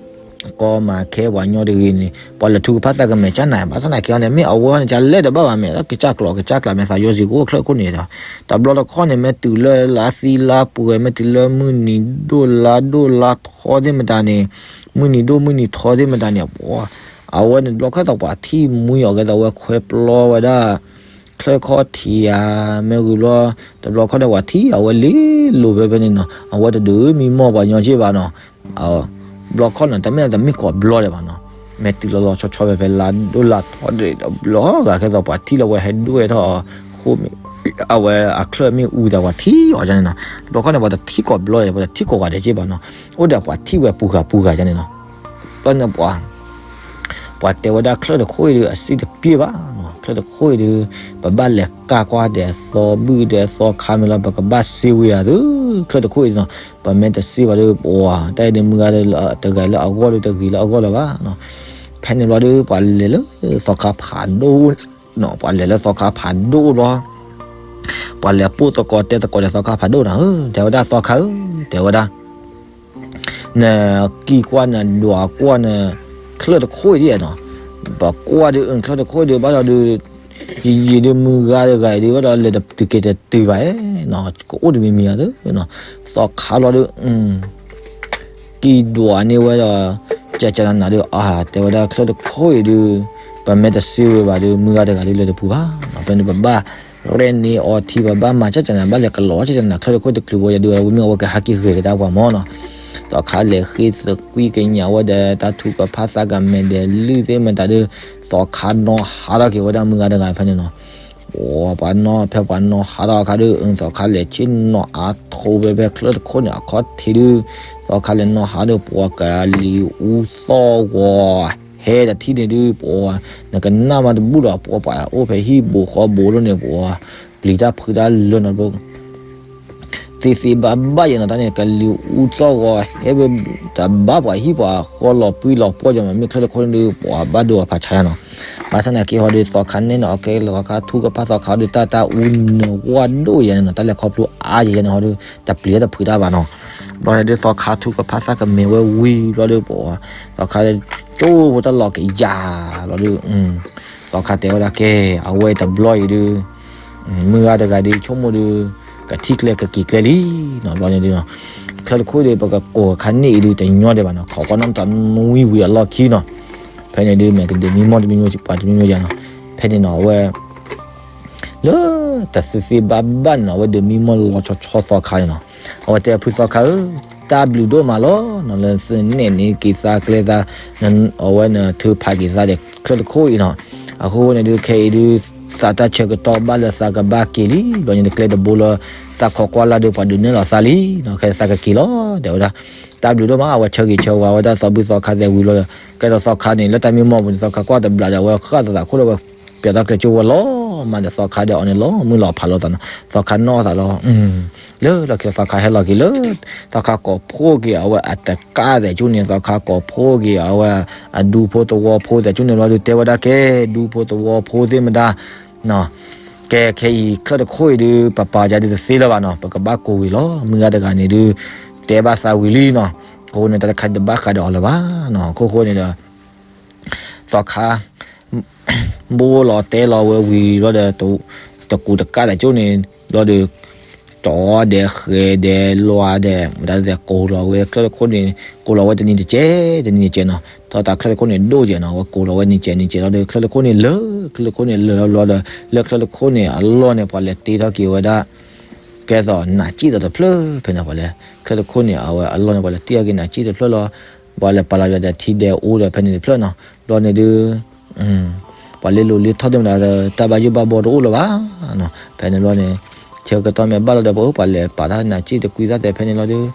ကီမၤခဲပှၤညီတဂ့ၤန့ၣ် ပှၤလဲၤထူကဖၣ်သးကမဲာ်ကၠၢ်နး ဘၣ်ဆၣ်သနာ်က့အီၤန့ၣ် မ့ၢ်အဝဲန့ၣ် ကၠၢ်လဲၣ်တဘၣ်ဘၣ်မဲာ် ကစၢ်ကျိာ်ကစၢ်ကျးမဲာ်သးယိၤစ့ၢ်ကီးအိၣ်ချၢၣ်ခိၣ်န့ၣ်ဒီး တဘျီတခီၣ်န့ၣ် မ့ၢ်တုၤလၢလါသံလါပှဲၤ မ့ၢ်တုၤလၢမုၢ်နံၤဒိၣ်လါဒိၣ်လါထီသ့ၣ်မတၤန့ၣ် မုၢ်နံၤဒိၣ်မုၢ်နံၤထီသ့ၣ်မတၤန့ၣ် အဝဲန့ၣ်တဘျီခီၣ်သးပှၤထံၣ်မှံအီၤကဲသိးအဝဲခွဲပျီဝဲဒၣ် ချၢၣ်ခီၣ်ထံးဧါ မ့ၢ်ဂ့ၤဘျီ တဘျီခီၣ်န့ၣ် ပှၤထံၣ်အဝဲလ့ၢ်လိၤဖဲဖဲန့ၣ်နီၤ အဝဲတဒုးမံမီၢ်ပှၤညီက့ဘၣ်နီၤ ဘျီခီၣ်န့ၣ် တမ့ၢ်တမ့ၢ်ကိးဘျီဒံးဘၣ်နီၤ မ့ၢ်တုၤလီၤလီၤဆီဆီဖဲဖဲလါဒိၣ်လါထီဒံးတဘျီဂၤ ကဲသိးပှၤထံၣ်လၢဝဲဟဲဒွဲၣ်ထီၣ်အီၤ ဃိမ့ၢ် အဝဲအချၢၣ်မ့ၣ်အူသးပှၤထံၣ်အီၤဒ်န့ၣ်နီၤ, ဘျီခီန့ၣ် ပှၤတထံၣ်ကိးဘျီဒီး ပှၤတထံၣ်ကိးဂၤဒဲးက့ဘၣ်နီၤ, အိၣ်ဒီးပှၤထံၣ်ဝဲပူၤဂၤပူၤဂၤဒ်န့ၣ်နီၤ, ဘျီန့ၣ်ပှၤ ပှၤတဲဝဲဒၣ်ချၢၣ်တခိၣ်အံၤဒီး အစ့တပျ့ၢ်ဘၣ်နီၤ, ချၢၣ်တခိၣ်အံၤဒီး ပဘၣ်လဲၤကၢ်ကွၢ်ဒီးသီဘုၣ်ဒီးသီခါမ့ၢ်လီၤ, ပကဘၣ်စ့ဝံၤယၤသု, ချၢၣ်တခိၣ်အံၤနီၤ, ပမ့ၢ်တစ့ဘၣ်ဒီး ပှၤတၢ်အံၤဒီးမုၢ်ဂၤဒီး တဂၤလၢအဂီၢ်ဒီးတဂ့ၤလၢအဂီၢ်လၢၤဘၣ်နီၤ, ဖဲန့ၣ်ဘျီဒီး ပှၤလဲၤလၢသီခါဖးဒိၣ် ပှၤလဲၤလၢသီခါဖးဒိၣ်ဘျီ, ပှၤလဲၤပိာ်သကိးတဲသကိးဒီးသီခါဖးဒိၣ်နီၤ, တဲဝဲဒၣ်သီခါဧၢ, တဲဝဲဒၣ် နကံၢ်ကွၢ်နဒွးကွၢ်န ချၢၣ်တခိၣ်အံၤဒ်နီၤ, ပကွၢ်ဒီး အချၢၣ်တခိၣ်အံၤဒီး ဘၣ်ဒီးဒုး ယံာ်ယံာ်ဒီးမုၢ်ဂၤတဂၤအံၤဒီး ဘၣ်ဒီးလဲၤတတုၤက့ၤတတုၤဘၣ်နီၤ, ကအိၣ်တမံၤမံၤဧါသၢနီၤ, သီခါဘျီဒီး ကံၢ်ဒွးန့ၢ်ဝဲဒီး ကကနနၤဒီး အတဲဝဲဒၣ်ချၢၣ်တခိၣ်အံၤဒီး ပမ့ၢ်တစ့ဝံၤဘၣ်ဒီး မုၢ်ဂၤတဂၤဒီးလဲၤတပူၤဘၣ်နီၤ, ဖဲန့ၣ်ပဘၣ်ရဲၣ်န့ၢ်အီထံ ပဘၣ်မၤကကနနၤ ဘၣ်လဲၤကလီၤကကနနၤ ချၢၣ်တခိၣ်တချုးဘၣ်ယၤဒီး ဝဲမ့ၢ်အဝဲကဟဲက့ၤဂ့ၤကဒါပှၤမၢ်နီၤ, သီခါလဲၤဃ့သကွံၢ်ကညးဝဲဒီး တၢ်ထုကဖၣ်သးကမဲာ်ဒီးလုၢ်သ့ၣ်မတၤဒီး သီခါနီၣ်ဟးထီၣ်က့ၤဝဲဒၣ်မုၢ်ဂၤတဂၤဖဲန့ၣ်နီၤ, ပှၤနီၣ်ဖဲပှၤနီၣ်ဟးထီၣ်အခါဒီး သီခါလဲၤဆ့ၣ်နီၤအါထိးဖဲဖဲချၢၣ်တခိၣ်န့ၣ် အခီၣ်ထံးဒုး, သီခါလဲၤနီၣ်ဟးဒီး ပှၤကလံၤအူသီၣ်ဂီၤ ဟဲတထံၣ်န့ၣ်ဒုး ပှၤ နကနၣ်မးတဘူၣ်လီၤ, ပှၤပှၤအိၣ်ဖဲဟံၣ်ဘိဃီဘိလိၤန့ၣ် ပှၤပျံၤတၢ်ဖုးတၢ်လၢနီၤ သ့သ့ဘၣ်ဘၣ်ယဲနီၤ, တၢ်န့ၣ် ကလံၤအူသီၣ်ဂီၤဟဲဝဲ တဘၣ်ပှၤဟံၣ်ပှၤဃီလီၤပှံၢ်လီၤပှီၢ်ကမး မ့ၢ်ချၢၣ်တခိၣ်န့ၣ်ဒုး ပှၤဘၣ်ဒိအဖးဆါယါနီၤ, ဘၣ်ဆၣ်သနာ်က့ဟီဒီး သီခါန့ၣ်နီၤ အကဲလီၤခါ ထုကဖၣ်သီခါဟီဒီး တၢ်တၢ်အူနၢၤဝါဒိၣ်ယဲန့ၣ်နီၤ, တၢ်လဲၤခီဖျိအါယဲန့ၣ်ဟီဒီး တပျံၤတၢ်တဖုးတၢ်ဘၣ်နီၤ, ဘျီန့ၣ်ဒုး သီခါထုကဖၣ်သးကမဲာ်ဝဲဝံၤဘျီဒီး ပှၤ သီခါ ကၠိဖိတၢ်လီၤကယၤဘျီဒီး သီခါတဲဝဲဒၣ်ကဲ အဝဲတဘျီအံၤဒုး မုၢ်ဂၤတဂၤဒုး ဆိကမိၣ်ဒုး ကထံၣ်ကျဲကက့ၤကျဲလံနီၤ, ဘျီန့ၣ်ဒုးနီၤ ချၢၣ်တခိၣ်ဒီး ပကကိးခါန့ၣ်အံၤဒုး တညီဒံးဘၣ်နီၤ, ခိးကွၢ်နီၣ်တနွံဝံၤအလီၢ်ခံနီၤ, ဖဲန့ၣ်ဒုး မ့ၢ်တဒုးမံမီၢ်တမံၤမံၤ ပှၤတမံၤမံၤယါနီၤ, ဖဲန့ၣ်နီၤ အဝဲ လၢတသ့သ့ဘၣ်ဘၣ်န့ၣ်နီၤ အဝဲဒုးမံမီၢ်လီၤဆီဆီသီခါန့ၣ်နီၤ, အဝဲတဲဖုသီခါဧၢ, တၢ်ဘျုးဒိၣ်မးလီၤနီၤ, လၢသုနဲၣ်န့ၢ်က့ၤသးကျဲသး အဝဲနထုးဖးက့ၤသးဒီးချၢၣ်တခိၣ်အံၤနီၤ, အဃိန့ၣ်ဒုး ခဲအံၤဒုး သးတၢ်ဆၢကတီၢ်ဘၣ်လၢသးကဘၣ်က့ၤလံ, ဘျီန့ၣ်ကျဲတဘိလၢ သးခိးကွၢ်လၢ်ဒီးပှၤဒုးနဲၣ်လီၤသးလံနီၤ, ခဲသးကက့ၤလီၤ တဲဝဲဒၣ်, တၢ်ဘျုးဒိၣ်မး အဝဲဆၢဂ့ၤဆၢဝါဝဲဒၣ်သီဘုၣ်သီခါသဲးဝံၤလီၤဒီး ကဲသိးသီခါန့ၣ် လၢတၢ်မံမီၢ်ပူၤန့ၣ် သီခါကွၢ်တဘျးဒီး အဝဲဃၣ်သးသးခိၣ်ဒီးဝဲ ပၠးတၢ်ကျဲကၠိဝဲလီၤမးဒီး သီခါဒီးအီၤန့ၣ်လီၤမုၢ်လီၤဖးလိာ်သးနီၤ, သီခါနီၣ်သးလီၤ လၢလီၢ်ခံသီခါဟဲလီၤက့ၤလၢ သီခါကိးဖှိၣ်က့ၤအဝဲအတကးသဲးကၠိန့ၣ် သီခါကိးဖှိၣ်က့ၤအဝဲအဒူဖိသဝီဖိသဲးကၠိန့ၣ်ဘျီဒုး တဲဝဲဒၣ်ကဲ ဒူဖိသဝီဖိသ့ၣ်မတၤ ကဲခဲအံၤချၢၣ်တခိၣ်အံၤဒုး ပပာ်ယၤဒုးတသ့လၢၤဘၣ်နီၤ, ပကဘၣ်ကိးဝံၤလီၤ, မုၢ်ဂၤတဂၤန့ၣ်ဒုး တဲဘၣ်သးဝံၤလံနီၤ, အဃိန့ၣ် တၢ်တခါဒုးဘၣ်ဃးဒီးအီၤလၢၤဘၣ်နီၤ, အခိၣ်ဃိန့ၣ်ဒီး သီခါ ဘိလီၤတဲလီၤဝဲဝံၤဘျီဒီး တကူးတကးတကၠိန့ၣ် ဘျီဒီး တီဒဲးဃဲၤဒဲးလွါဒဲး မတၤသဲးကိးလီၤဝဲချၢၣ်တခိၣ်န့ၣ် ကိးလီၤဝဲတနံၤတကဲး တနံၤတကဲးနီၤ, ဒီးတၢ်ချၢၣ်တခိၣ်န့ၣ်ဒိၣ်ကဲးနီၤ, ဝဲကိးလီၤဝဲနံၤကဲးနံၤကဲးလီၤဒီး ချၢၣ်တခိၣ်န့ၣ်လၢာ် ချၢၣ်တခိၣ်န့ၣ်လၢာ်လီၤဘျီဒီး လၢချၢၣ်တခိၣ်န့ၣ် အလီၢ်န့ၣ် ပှၤလဲၤတ့ထီၣ်က့ၤဝဲဒၣ် ကဲသိးနးစ့ၣ်ဒီးတဖျၢၣ်ဖဲန့ၣ် ပှၤလဲၤ ချၢၣ်တခိၣ်န့ၣ် အဝဲအလီၢ်န့ၣ် ပှၤလဲၤတ့ထီၣ်က့ၤနးစ့ၣ်တဖျၢၣ်လီၤ, ပှၤလဲၤပာ်လီၤယွၤဒီးထံဒဲးအိၣ်ဒီးဖဲန့ၣ်တဖျၢၣ်နီၤ, ဘျီန့ၣ်ဒုး ပှၤလ့လိၤလ့ထီၣ်သ့ၣ်မတၤဒီး တၢ်ဘၣ်ယိၣ်ဘၣ်ဘီတအိၣ်လၢၤဘၣ်နီၤ, ဖဲန့ၣ်ဘျီန့ၣ် ဆၢကတီၢ်မ့ၢ်ဘၣ်လီၤဒီး ပှၤအိၣ်ပှၤလဲၤပာ်တၢ်နးစ့ၣ်တကွံသၣ်သဲးဖဲန့ၣ်လီၤဒီး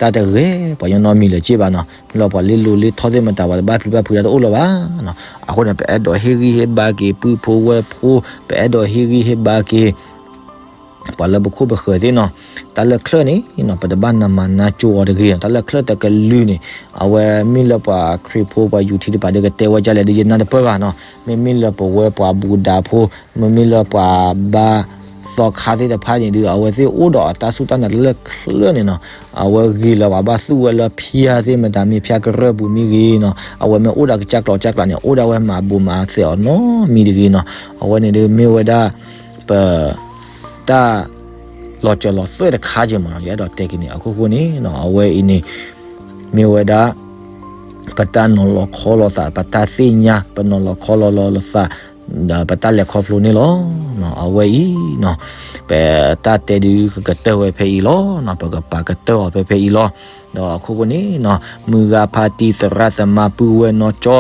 တၢ်တဂ့ၤ ပှၤညီနီတမံၤလၢၤစ့ၢ်ဘၣ်နီၤ, မ့ၢ်လီၤပှၤလ့လိၤလ့ထီၣ်သ့ၣ်မတၤ ပှၤတဘၣ်ပျံၤဘၣ်ဖုးတၢ်တအိၣ်လၢၤဘၣ်နီၤ, အဃိန့ၣ် ပအဲၣ်ဒိးဟ့ၣ်ဂံၢ်ဟ့ၣ်ဘါက့ၤ ပုၢ်ဖိဝဲၢ်ဖိ ပအဲၣ်ဒိးဟ့ၣ်ဂံၢ်ဟ့ၣ်ဘါက့ၤ ပှၤလၢပခိၣ်ပဃၢၤသ့ၣ်နီၤ, တၢ်လၢချၢၣ်န့ၣ်နီၤ ပတဘၣ်နးမၤနးကၠိအီၤတဂ့ၤနီၤ, တၢ်လၢချၢၣ်တကလုာ်န့ၣ် အဝဲမ့ၢ်လၢပှၤခရံာ်ဖိပှၤယူၤထံတဖၣ်ဒီး ကတဲဝဲဒ်လဲၣ်ဒီး ယနၢ်တပၢၢ်ဘၣ်နီၤ, မ့မ့ၢ်လၢပဝဲပှၤဘူၣ်ဒါဖိ မ့မ့ၢ်လၢပှၤဘါသီခါသ့ၣ်တဖၣ်န့ၣ်ဒုး အဝဲသ့ၣ်အိၣ်ဒီးအတၢ်စူၢ်တၢ်နာ်တၢ်လၢချၢၣ်န့ၣ်နီၤ, အဝဲဂ့ၤလၢၤဘၣ် ဘၣ်သူၣ်ဝဲလၢဖၠါသ့ၣ်မတၤ မ့ၢ်ဖၠါကရၢၢ်ပူၤမ့ၢ်ဂ့ၤနီၤ, အဝဲမ့ၢ်အိၣ်ဒီးကစၢ်ကျိၤကစၢ်ကျးန့ၣ် အိၣ်ဒၣ်ဝဲမၤဘူးမၤသဲးအီၤနီတမံၤတဂ့ၤနီၤ, အဝဲန့ၣ်ဒုးမ့ၢ်ဝဲဒၣ် ပ တၢ်လီၤစၢၤလီၤသွဲၣ်တခါက့ၤမးနီၤ, ယအဲၣ်ဒိးတဲက့ၤန့ၣ် အခိၣ်ဃိန့ၣ် အဝဲအံၤန့ၣ် မ့ၢ်ဝဲဒၣ် ပတၢ်နီၤလီၤခီလီၤသး ပတၢ်သ့ၣ်ညါ ပနီၤလီၤခီလီၤလီၤသး ဒီးပတၢ်လဲၤခီဖျိန့ၣ်လီၤ. အဝဲအံၤ ပတၢ်တဲဒုးကကတၢၢ်ဝဲဖဲအံၤလီၤ. ပကပာ်ကတၢၢ်အီၤဖဲဖဲအံၤလီၤ. ဒီးအခိၣ်ဃိန့ၣ် မုၢ်ဂၤဖါတံၢ်သရၣ်သမါပုၢ်ဝဲၢ်နီၢ်ကၠီ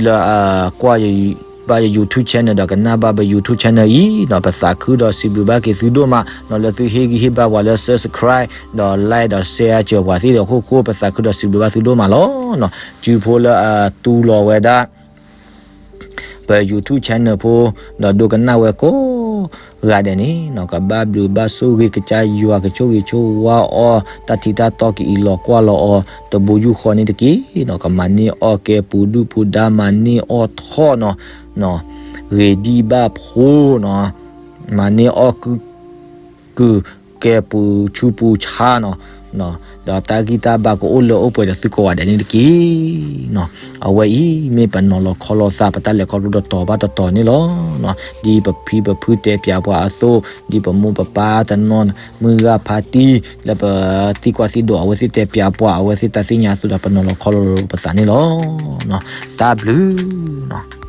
လၢအကွၢ် ပ YouTube channel ဒီးကနၣ်ဘၣ်ပ YouTube channel အံၤနီၤ ပသးခုဒီးစံးဘျုးဘၣ်က့ၤသုဒိၣ်မးနီၤ လၢသုဟ့ၣ်ဂံၢ်ဟ့ၣ်ဘါပှၤလၢ subscribe ဒီး like ဒီး share စၢၤပှၤသ့ၣ်ဒီး ဃိဃိ ပသးခုဒီးစံးဘျုးဘၣ်သုဒိၣ်မးလီၤ. စုဖိလၢအတူၢ်လိာ်ဝဲဒၣ် ပ YouTube channel ဖိ ဒီးဒိကနၣ်ဝဲကိးဂၤဒဲးန့ၣ်နီၤ ကဘၣ်ဘျုးဘၣ်ဆိၣ်ဂ့ၤ ကစၢ်ယွၤကဆိၣ်ဂ့ၤဆိၣ်ဝါအီၤ တၢ်ထံတၢ်တီကအံးလီၤကွၢ်လီၤအီၤ တဘိယူၢ်ဃီန့ၣ်တက့ၢ်နီၤ ကမၤန့ၢ်အီၣ်ကဲပူၤဒုၣ်ပူၤဒါ မၤန့ၢ်အီၣ်ထီၣ်နီၤ ဂ့ၤဒံးဘၣ်ဖိနီၤ မၤန့ၢ်အီၣ်ကုၢ် ကုၢ်ကဲပူၤဆူပူၤဆါနီၤ ဒီးတၢ်ဂံၢ်တၢ်ဘါကအိၣ်လၢအိၣ်ပှဲၤဒီးသုကိးဂၤဒဲးန့ၣ်တက့ၢ်နီၤ အဝဲအံၤမ့ၢ်ပနီၤလီၤခီလီၤသး ပတၢ်လဲၤခီဖျိတတီၤဘၣ်တတီၤန့ၣ်လီၤ. ဒ်ပဖံပဖုတဲပၠးပှၤအသိး ဒ်ပမိၢ်ပပၢ်တနီၤ မုၢ်ဂၤဖါတံၢ် လၢပသံကွၢ်သံဒိးအဝဲသ့ၣ်တဲပၠးပှၤ အဝဲသ့ၣ်တၢ်သ့ၣ်ညါအသိးဒီး ပနီၤလီၤခီလီၤပသးန့ၣ်လီၤ. တၢ်ဘျုးနီၤ